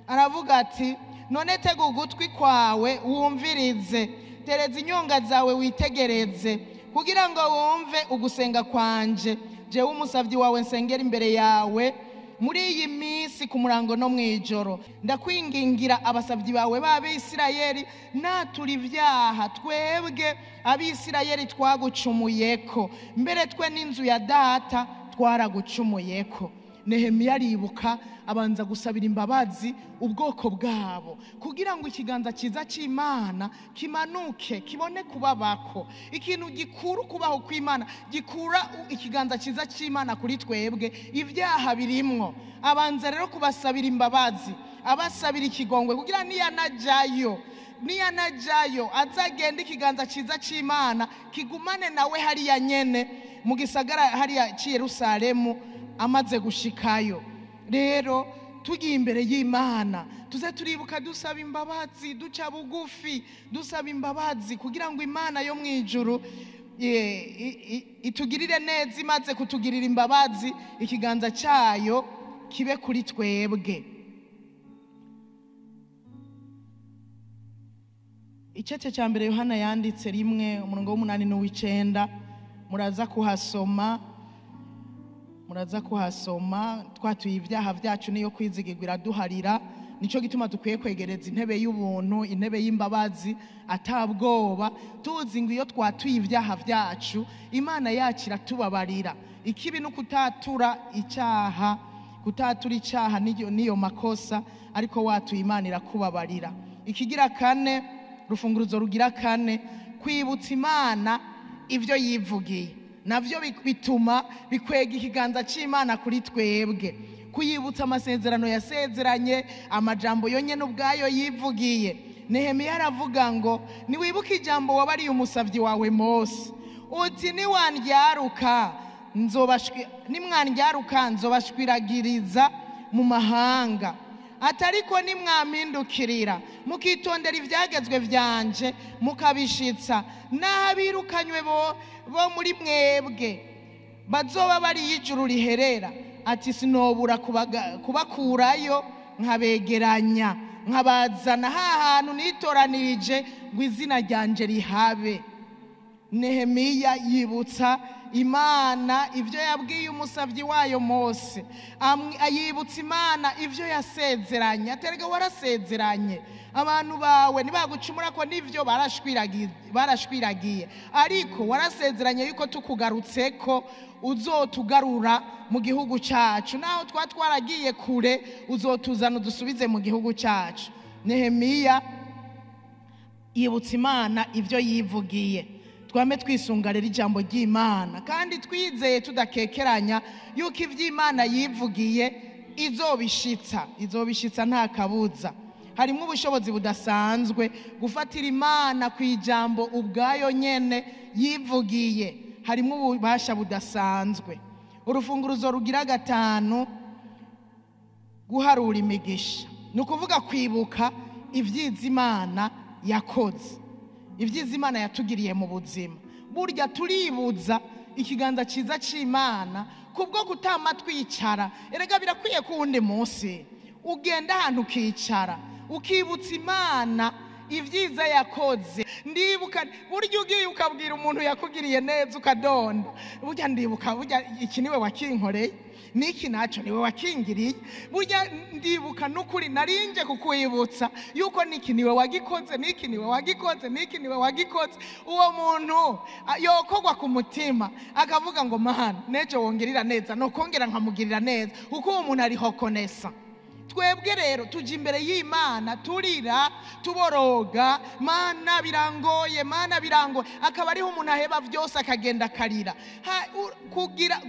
aravuga ati none tega ugutwi kwawe wumvirize, tereza inyonga zawe witegereze, kugira ngo wumve ugusenga kwanje, jewe umusavyi wawe nsengera imbere yawe muri iyi minsi ku murango no mwijoro. Ndakwingingira abasavyi bawe b'Abisirayeli, natura ibyaha twebwe Abisirayeli twagucumuyeko, mbere twe n'inzu ya data twaragucumuyeko. Nehemiya aribuka abanza gusabira imbabazi ubwoko bwabo, kugira ngo ikiganza cyiza cy'Imana kimanuke kibone kubabako. Ikintu gikuru kubaho kw'Imana, gikura ikiganza cyiza cy'Imana kuri twebwe, ibyaha birimwo. Abanza rero kubasabira imbabazi, abasabira ikigongwe, kugira niyanajyayo azagenda ikiganza cyiza cy'Imana kigumane nawe hariya nyene mu gisagara hariya cy'i Yerusalemu amaze gushikayo. Rero tugiye imbere y'Imana tuze turibuka dusaba imbabazi, duca bugufi dusaba imbabazi, kugira ngo Imana yo mwijuru itugirire neza. Imaze kutugirira imbabazi, ikiganza cyayo kibe kuri twebwe. Icece cya mbere Yohana yanditse 1 umurongo w'8 n'uw'icenda, muraza kuhasoma. Muraza kuhasoma. Twatuye ibyaha byacu niyo kwizigirwa iraduharira. Nico gituma dukwiye kwegereza intebe y'ubuntu, intebe y'imbabazi atabwoba, tuzi ngo iyo twatuye ibyaha byacu Imana yacu iratubabarira. Ikibi no kutatura icyaha, kutatura icyaha niyo makosa, ariko watuye Imana irakubabarira. Ikigira 4, rufunguruzo rugira 4, kwibutsa Imana ivyo yivugiye. Navyo bituma bikwega ikiganza cy'Imana kuri twebwe. Kuyibutsa amasezerano yasezeranye, amajambo yonyene ubwayo yivugiye. Nehemiya aravuga ngo niwibuke ijambo wabariye umusavyi wawe Mose, uti niwandyaruka nimwandyaruka nzobashwiragiriza mu mahanga, atariko nimwampindukirira mukitondera ibyagezwe byanje mukabishitsa, n'abirukanywe bo muri mwebwe bazoba bari y'ijuru riherera, ati sinobura kubakurayo nkabegeranya nkabazana ha hantu nitoranirije ngo izina ryanje rihabe. Nehemiya yibutsa Imana ivyo yabwiye umusavyi wayo Mose, ayibutsa Imana ivyo yasezeranye. Aterega warasezeranye abantu bawe nibagucumura ko nivyo barashwiragiye, ariko warasezeranye yuko tukugarutseko uzotugarura mu gihugu cyacu, naho twatwaragiye kure uzotuzana udusubize mu gihugu cyacu. Nehemiya yibutsa Imana ivyo yivugiye. Twame twisunga rero ijambo ry'Imana, kandi twizeye tudakekeranya yuko ivy'Imana yivugiye izobishitsa, izobishitsa nta kabuza. Harimo ubushobozi budasanzwe gufatira Imana ku ijambo ubwayo nyene yivugiye, harimo ububasha budasanzwe. Urufunguruzo rugira gatanu, guharura imigisha, ni ukuvuga kwibuka ibyiza Imana yakoze, ibyiza Imana yatugiriye mu buzima. Burya turibuza ikiganza cyiza cy'Imana kubwo kutama twicara. Erega birakwiye ko uwundi munsi ugenda ahantu ukicara ukibutsa Imana ibyiza yakoze. Ndibuka burya ugiye ukabwira umuntu yakugiriye neza ukadonda, burya ndibuka, burya iki niwe wakinkoreye, niki naco niwe wakingiriye, burya ndibuka n'ukuri narinje kukwibutsa yuko niki niwe wagikoze, niki niwe wagikoze, niki niwe wagikoze. Uwo muntu yokogwa ku mutima akavuga ngo Mana nejo wongerera neza, nokongera nkamugirira neza, kuko uwo muntu ariho konesa. Twebwe rero tuja imbere y'Imana turira tuboroga, Mana birangoye, Mana birangoye, akaba ariho umuntu aheba byose akagenda akarira. Kugira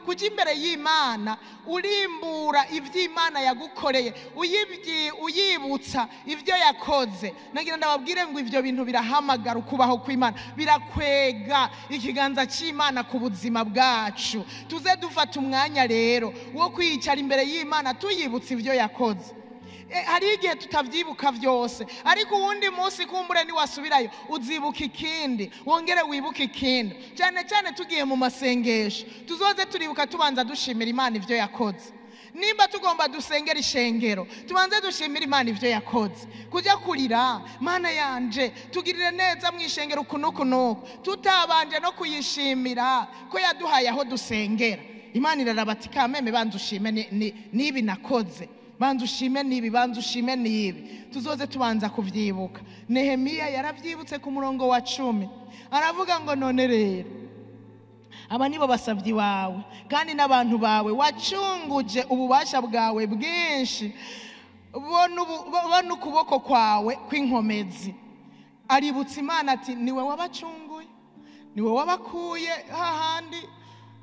kuja imbere y'Imana urimbura ivy'Imana yagukoreye, uyibutsa ivyo yakoze. Nagira ndababwire ngo ivyo bintu birahamagara ukubaho kw'Imana, birakwega ikiganza c'Imana ku buzima bwacu. Tuze dufata umwanya rero wo kwicara imbere y'Imana tuyibutsa ivyo yakoze. Hari igihe tutavyibuka vyose, ariko uwundi munsi kumbure ni wasubirayo uzibuka ikindi, wongere wibuke ikindi. Cyane cyane tugiye mu masengesho tuzoze turibuka tubanza dushimira Imana ivyo yakoze. Nimba tugomba dusengera ishengero, tubanze dushimira Imana ivyo yakoze. Kujya kurira Mana yanje tugirire neza mu ishengero uku nuku, tutabanje no kuyishimira ko yaduhaye aho dusengera. Imana iraraba ati kameme banza ushime nibi nakoze, banza ushime nibi, banza ushime nibi. Tuzoze tubanza kuvyibuka. Nehemiya yaravyibutse ku murongo wa 10, aravuga ngo none rero aba nibo basavyi bawe kandi n'abantu bawe wacunguje ububasha bwawe bwinshi, bo n'ukuboko kwawe kw'inkomezi. Aributsa Imana ati niwe wabacunguye, niwe wabakuye hahandi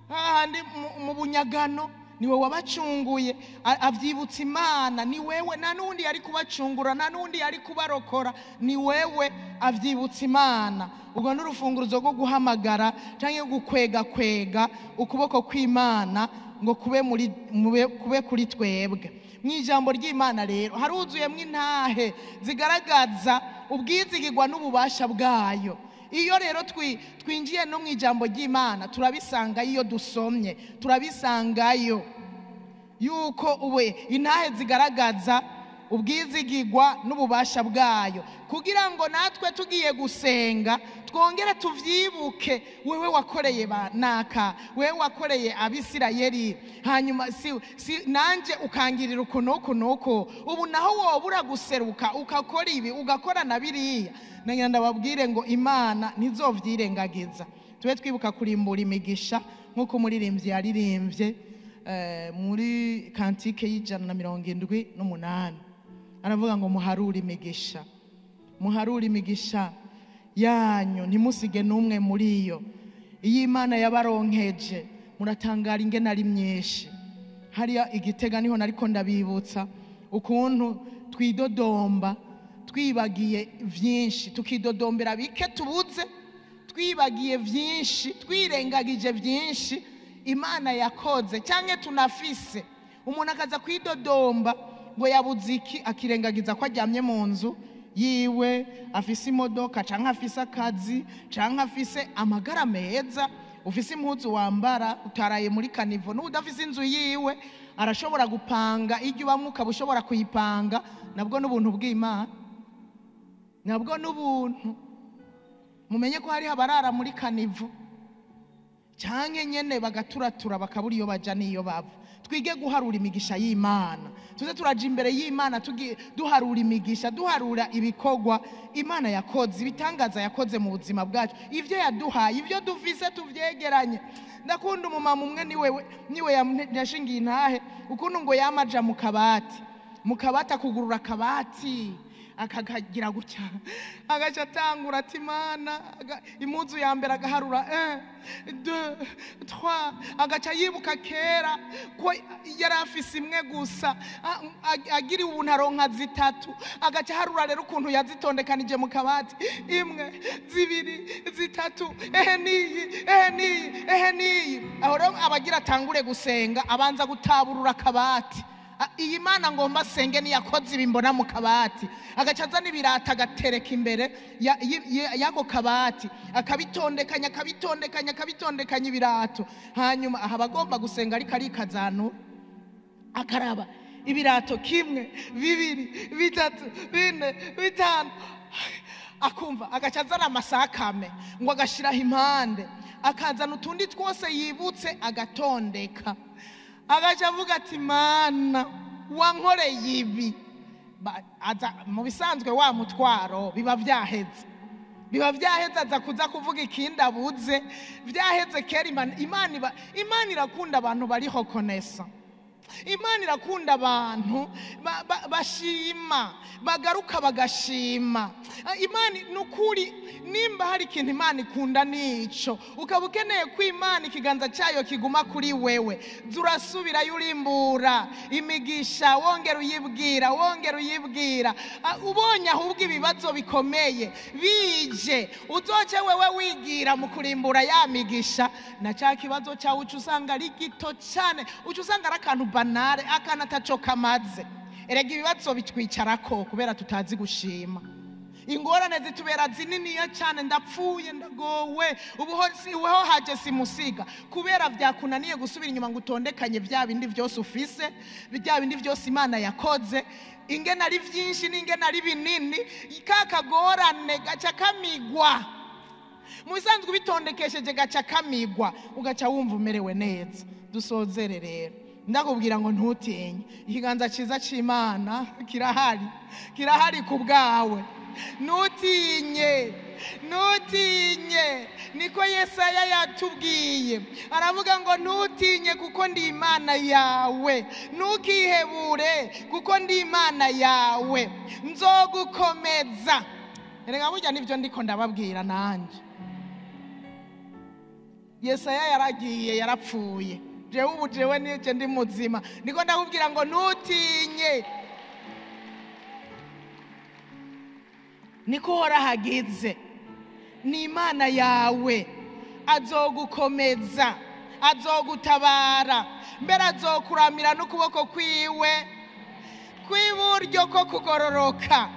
hahandi mu bunyagano, niwe wabacunguye. Avyibutsa Imana ni wewe, nta n'undi yari kubacungura, nta n'undi yari kubarokora, ni wewe. Avyibutsa Imana. Ubwo n'urufunguruzo rwo guhamagara canke gukwega kwega ukuboko kw'Imana ngo kube muri kube kuri twebwe. Mu ijambo ry'Imana rero haruzuyemwo intahe zigaragaza ubwizigirwa n'ububasha bwayo. Iyo rero twinjiye no mu ijambo ry'Imana turabisanga, iyo dusomye turabisangayo yuko uwe intahe zigaragaza ubwizigirwa n'ububasha bwayo, kugira ngo natwe tugiye gusenga twongere tuvyibuke, wewe wakoreye banaka, wewe wakoreye Abisirayeli, hanyuma si nanje ukangirira uku nuku nuku, ubu naho wobura guseruka ukakora ibi ugakora na biriya. Nagira ndababwire ngo Imana ntizovyirengagiza. Tube twibuka kurimbura imigisha nk'uko umuririmbyi yaririmbye muri kantike y'178, aravuga ngo muharure imigisha, muharure imigisha yanyu, ntimusige n'umwe muri yo. Iyo Imana yabaronkeje muratangara ingene ari myinshi. Hariya igitega niho nariko ndabibutsa ukuntu twidodomba twibagiye vyinshi, tukidodombera bike tubuze, twibagiye vyinshi, twirengagije vyinshi Imana yakoze canke tunafise. Umuntu akaza kwidodomba ngo yabuze iki, akirengagiza ko aryamye mu nzu yiwe, afise imodoka canke afise akazi canke afise amagara meza, ufise impuzu wambara, utaraye muri kanivo. N'udafise inzu yiwe arashobora gupanga, iryo ubamwe ukaba ushobora kuyipanga, nabwo n'ubuntu bw'Imana, nabwo n'ubuntu. Mumenye ko hariho abarara muri kanivo canke nyene bagaturatura bakabura iyo baja n'iyo bava. Twige guharura imigisha y'Imana, tuze turaja imbere y'Imana duharura imigisha, duharura ibikorwa Imana yakoze, ibitangaza yakoze mu buzima bwacu, ivyo yaduhaye, ivyo dufise tuvyegeranye. Ndakunda umumama umwe niwe yashingiye intahe ukuntu ngo yamaja mu kabati, mu kabati akugurura akabati Akakagira gutya, agaca atangura ati Mana, impuzu ya mbere agaharura 1 2 3, agaca yibuka kera ko yari afise imwe gusa, agira ubuntu aronka zitatu, agaca aharura rero ukuntu yazitondekanije mu kabati, imwe, zibiri, zitatu, ehe niyi, ehe niyi, ehe niyi. Aho rero abagira atangure gusenga, abanza gutaburura akabati. Iyi Mana ngomba senge niyakoze ibi mbona mu kabati. Agaca azana ibirata agatereka imbere y'ako kabati, akabitondekanya, akabitondekanya, akabitondekanya ibirato. Hanyuma aha abagomba gusenga ariko arikazanura, akaraba ibirato kimwe, bibiri, bitatu, bine, bitanu, akumva agaca azana amasakame ngo agashiraho impande, akazana utundi twose yibutse agatondeka, agaca avuga ati Mana wankoreye ibi. Aza mu bisanzwe wa mutwaro biba vyaheze, biba vyaheze, aza kuza kuvuga ikindi abuze, vyaheze kera. Imana irakunda abantu bariho konesa, Imana irakunda abantu bashima, bagaruka bagashima. Imana nukuri, nimba hari ikintu Imana ikunda nico, ukaba ukeneye ko Imana ikiganza cyayo kiguma kuri wewe, zurasubira yurimbura imigisha, wongera uyibwira, wongera uyibwira. Ubonye ahubwo ibibazo bikomeye bije, uzoce wewe wigira mu kurimbura ya migisha, na cya kibazo cyawe uca usanga ari gito cyane, uca usanga ari akantu banale, akana ataco kamaze. Erega ibibazo bitwicarako kubera tutazi gushima. Ingorane zitubera zininiya cyane, ndapfuye, ndagowe, ubuho haje simusiga, kubera vyakunaniye gusubira inyuma ngo utondekanye vya bindi vyose ufise, vya bindi vyose Imana yakoze, ingene ari vyinshi n'ingene ari binini, kakagorane gaca kamigwa. Mu bisanzwe ubitondekesheje gaca kamigwa, ugaca wumva umerewe neza. Dusozere rero, ndakubwira ngo ntutinye, ikiganza cyiza c'Imana kirahari, kirahari ku bwawe. Ntutinye, ntutinye, niko Yesaya yatubwiye, aravuga ngo ntutinye kuko ndi Imana yawe, ntukihebure kuko ndi Imana yawe, nzogukomeza. Erega burya nivyo ndiko ndababwira nanje. Yesaya yaragiye, yarapfuye, jewe ubu jewe nije ndi muzima, niko ndakubwira ngo ntutinye. Niko uhora hagize, ni Imana yawe, azogukomeza, azogutabara, mbere azokuramira n'ukuboko kwiwe kw'iburyo ko kugororoka.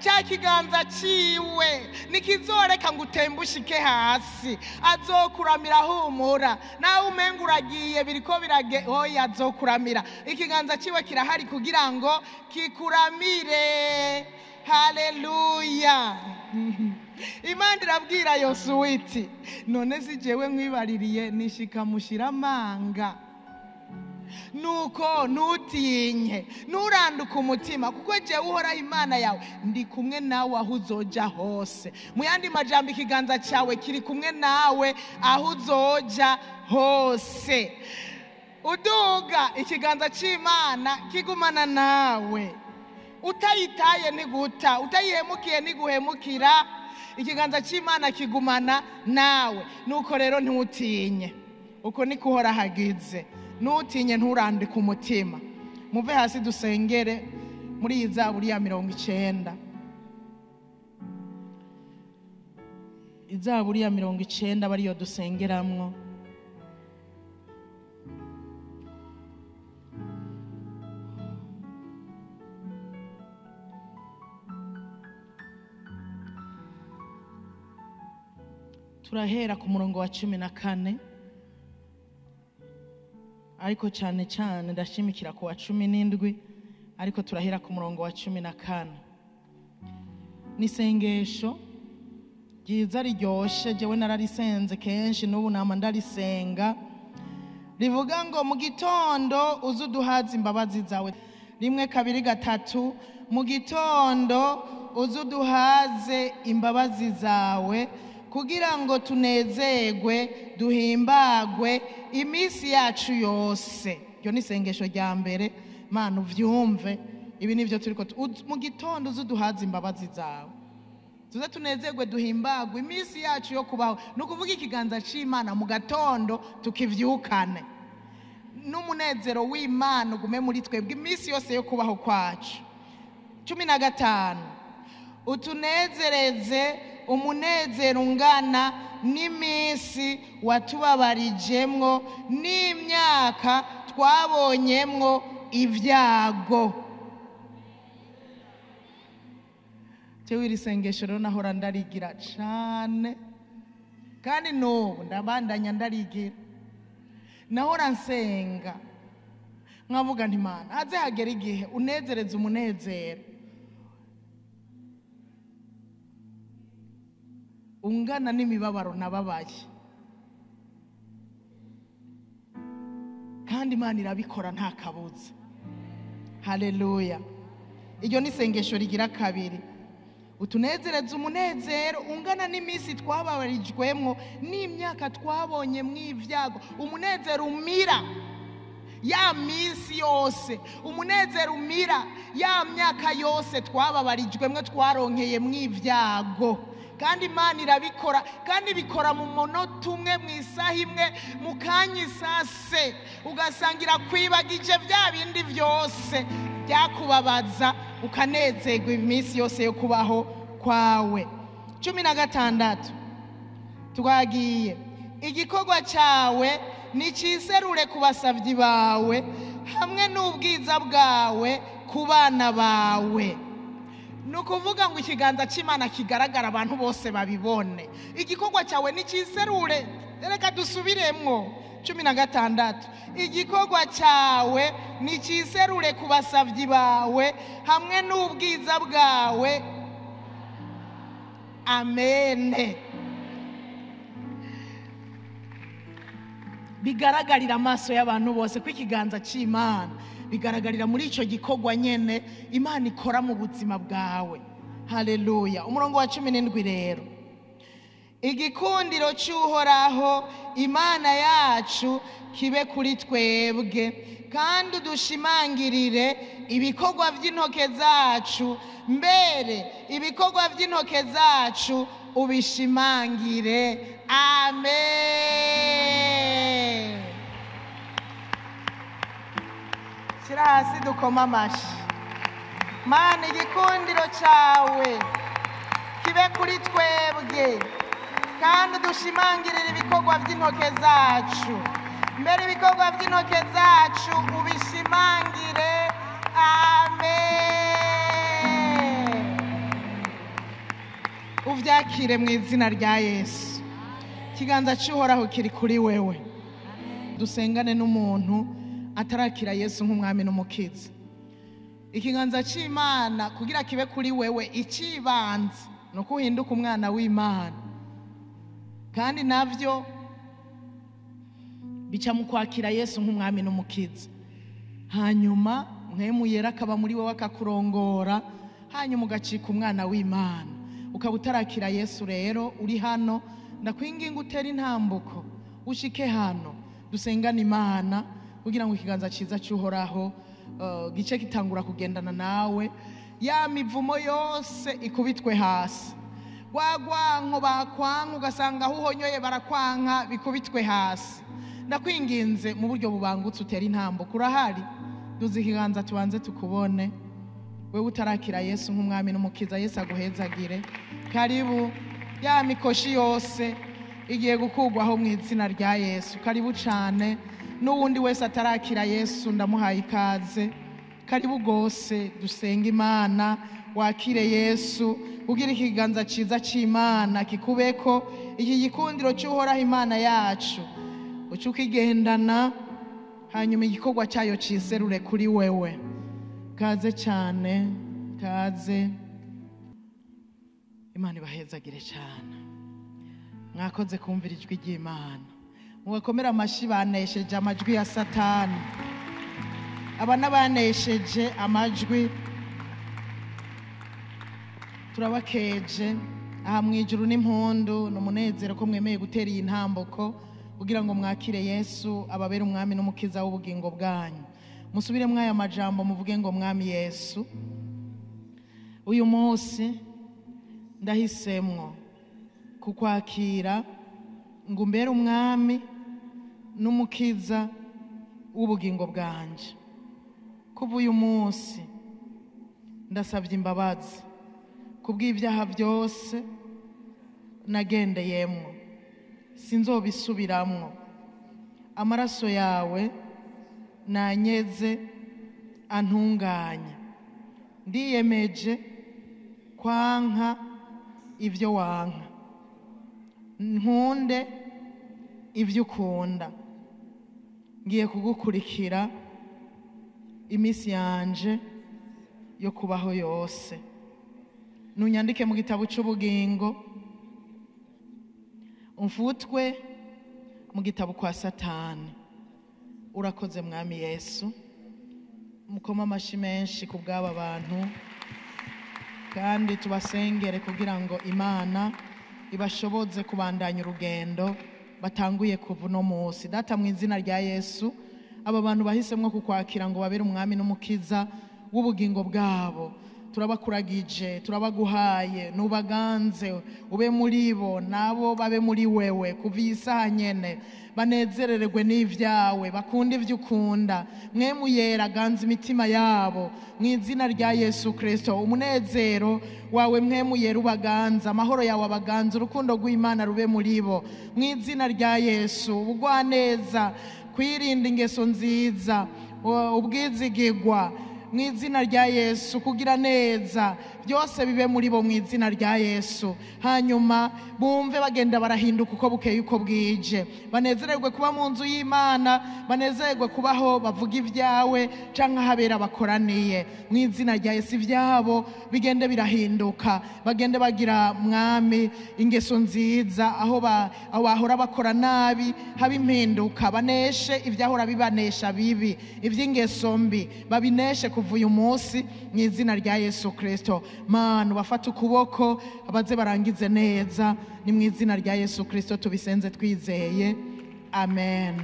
Cya kiganza ciwe nikizoreka ngo utembushike hasi, azokuramira humura, nawe umenga uragiye biriko birage, oya azokuramira. Ikiganza ciwe kirahari kugira ngo kikuramire. Haleluya. Imana irabwira Yosuwa iti none si jewe nkwibaririye nishika mushira amanga, nuko ntutinye, nturanduke umutima, kuko jewe Uhoraho Imana yawe ndi kumwe nawe aho uzoja hose. Mu yandi majambo, ikiganza cyawe kiri kumwe nawe aho uzoja hose. Uduga ikiganza c'Imana kigumana nawe, utayitaye ntiguta, utayihemukiye ntiguhemukira, ikiganza c'Imana kigumana nawe. Nuko rero ntutinye, uko niko Uhoraho agize. Ntutinye, nturandike umutima. Muve hasi dusengere muri iyi zaburi ya 90. Izaburi ya 90 bariyo dusengeramwo. Turahera ku murongo wa 14, ariko cyane cyane ndashimikira ku wa 17, ariko turahera ku murongo wa 14. Nisengesho ryiza riryoshe, jewe nararisenze kenshi n'ubu nama ndarisenga, rivuga ngo mu gitondo uzuduhaze imbabazi zawe. 1 2 3, mu gitondo uzuduhaze imbabazi zawe, kugira ngo tunezerwe duhimbagwe iminsi yacu yose. Iryo ni isengesho rya mbere, Mana uvyumve. Ibi nivyo turiko mu gitondo uzuduhaza imbabazi zawe, tuze tunezerwe duhimbagwe iminsi yacu yo kubaho. Ni ukuvuga ikiganza c'Imana mu gatondo tukivyukane n'umunezero w'Imana ugume muri twebwe iminsi yose yo kubaho kwacu. 15, utunezereze umunezero ungana n'iminsi watubabarijemwo n'imyaka twabonyemwo ibyago. Jewe iri sengesho rero nahora ndarigira cane, kandi n'ubu ndabandanya ndarigira. Nahora nsenga nkavuga nti Mana, haze hagera igihe unezereze umunezero ungana n'imibabaro nababaye. Kandi Imana irabikora nta kabuza. Haleluya. Iryo ni isengesho rigira kabiri. Utunezereze umunezero ungana n'iminsi twababarijwemwo n'imyaka twabonye mw'ibyago. Umunezero umira ya minsi yose, umunezero umira ya myaka yose twababarijwemwo twaronkeye mw'ibyago. Kandi Imana irabikora, kandi bikora mu munota umwe, mu isaha imwe, mu kanya isase, ugasangira kwibagije bya bindi byose byakubabaza, ukanezerwa iminsi yose yo kubaho kwawe. 16, twagiye. Igikorwa cyawe niciserure ku basavyi bawe, hamwe n'ubwiza bwawe ku bana bawe. Ni ukuvuga ngo ikiganza cy'Imana kigaragara abantu bose babibone. Igikorwa cyawe niciserure. Reka dusubiremwo. 16, igikorwa cyawe niciserure ku basavyi bawe, hamwe n'ubwiza bwawe. Amen. Bigaragarira amaso y'abantu bose ko ikiganza cy'Imana bigaragarira muri ico gikorwa nyene Imana ikora mu buzima bwawe. Haleluya. Umurongo wa 17 rero, igikundiro cy'Uhoraho Imana yacu kibe kuri twebwe, kandi dushimangirire ibikorwa by'intoke zacu, mbere ibikorwa by'intoke zacu ubishimangire. Amen. Shyira hasi dukoma amashi. Mana, igikundiro cyawe kibe kuri twebwe, kandi dushimangirire ibikorwa by'intoke zacu, mbere ibikorwa by'intoke zacu ubishimangire. Amen. Uvyakire mu izina rya Yesu. Ikiganza cy'Uhoraho kiri kuri wewe. Dusengane n'umuntu atarakira Yesu nk'umwami n'umukiza. Ikiganza cy'Imana kugira kibe kuri wewe, ikibanza no kuhinduka umwana w'Imana. Kandi navyo bica mu kwakira Yesu nk'umwami n'umukiza. Hanyuma mwemu yera akaba muri wewe akakurongora, hanyuma ugacika umwana w'Imana. Ukaba utarakira Yesu rero uri hano, ndakwinginga utere intambuko ushike hano dusengane Imana kugira ngo ikiganza cyiza cy'Uhoraho gice kitangura kugendana nawe, ya mivumo yose ikubitwe hasi, rwagwanko bakwanka ugasanga aho uhonyoye barakwanka, bikubitwe hasi. Ndakwinginze mu buryo bubangutse utera intambuko. Urahari, duze ikiganza tubanze tukubone. Wewe utarakira Yesu nk'umwami n'umukiza, Yesu aguhezagire. Karibu. Ya mikoshi yose igiye gukurwaho mu izina rya Yesu. Karibu cyane. N'uwundi wese atarakira Yesu ndamuhaye ikaze. Karibu gose dusenga Imana, wakire Yesu, ugira ikiganza cyiza cy'Imana kikubeko, iki gikundiro cy'Uhoraho Imana yacu uce ukigendana, hanyuma igikorwa cyayo ciserure kuri wewe. Kaze cyane, kaze. Imana ibahezagire cyane. Mwakoze kumvira ijwi ry'Imana. Mubakomera amashi banesheje amajwi ya Satani. Aba n'abanesheje amajwi. Turabakeje aha mu ijuru n'impundu n'umunezero ko mwemeye gutera iyi ntambuko kugira ngo mwakire Yesu ababere umwami n'umukiza w'ubugingo bwanyu. Musubiremo aya majambo muvuge ngo Mwami Yesu, uyu munsi ndahisemwo kukwakira ngo umbere umwami n'umukiza w'ubugingo bwanje. Kuva uyu munsi ndasabye imbabazi kubw'ibyaha byose nagendeyemwo, sinzobisubiramwo. Amaraso yawe nanyeze antunganye. Ndiyemeje kwanka ibyo wanka, nkunde ibyo ukunda. Ngiye kugukurikira iminsi yanje yo kubaho yose. Nunyandike mu gitabo cy'ubugingo, umfutwe mu gitabo kwa Satani. Urakoze Mwami Yesu. Mukoma amashi menshi ku bw'aba bantu, kandi tubasengere kugira ngo Imana ibashoboze kubandanya urugendo batanguye kuva uno munsi. Data, mu izina rya Yesu, aba bantu bahisemwo kukwakira ngo babere umwami n'umukiza w'ubugingo bwabo, turabakuragije, turabaguhaye, nubaganze ube muri bo nabo babe muri wewe. Kuva iyi saha nyene banezerererwe n'ivyawe, bakunde ivyo ukunda. Mwemu yera ganza imitima yabo mu izina rya Yesu Kristo. Umunezero wawe mwemu yera ubaganza, amahoro yawe abaganza, urukundo rw'Imana rube muri bo mu izina rya Yesu. Ubugwaneza, kwirinda ingeso nziza, ubwizigigwa mu izina rya Yesu, kugira neza, byose bibe muri bo mu izina rya Yesu. Hanyuma bumve bagenda barahinduka uko bukeye uko bwije, banezererwe kuba mu nzu y'Imana, banezererwe kubaho bavuga ibyawe canke ahabera bakoraniye mu izina rya Yesu. Ibyabo bigende birahinduka, bagende bagira Mwami ingeso nziza, aho bahora bakora nabi haba impinduka, baneshe ibyahora bibanesha bibi, iby'ingeso mbi babineshe kuva uyu munsi mu izina rya Yesu Kristo. Mana, bafate ukuboko abaze barangize neza, ni mu izina rya Yesu Kristo tubisenze twizeye, amen.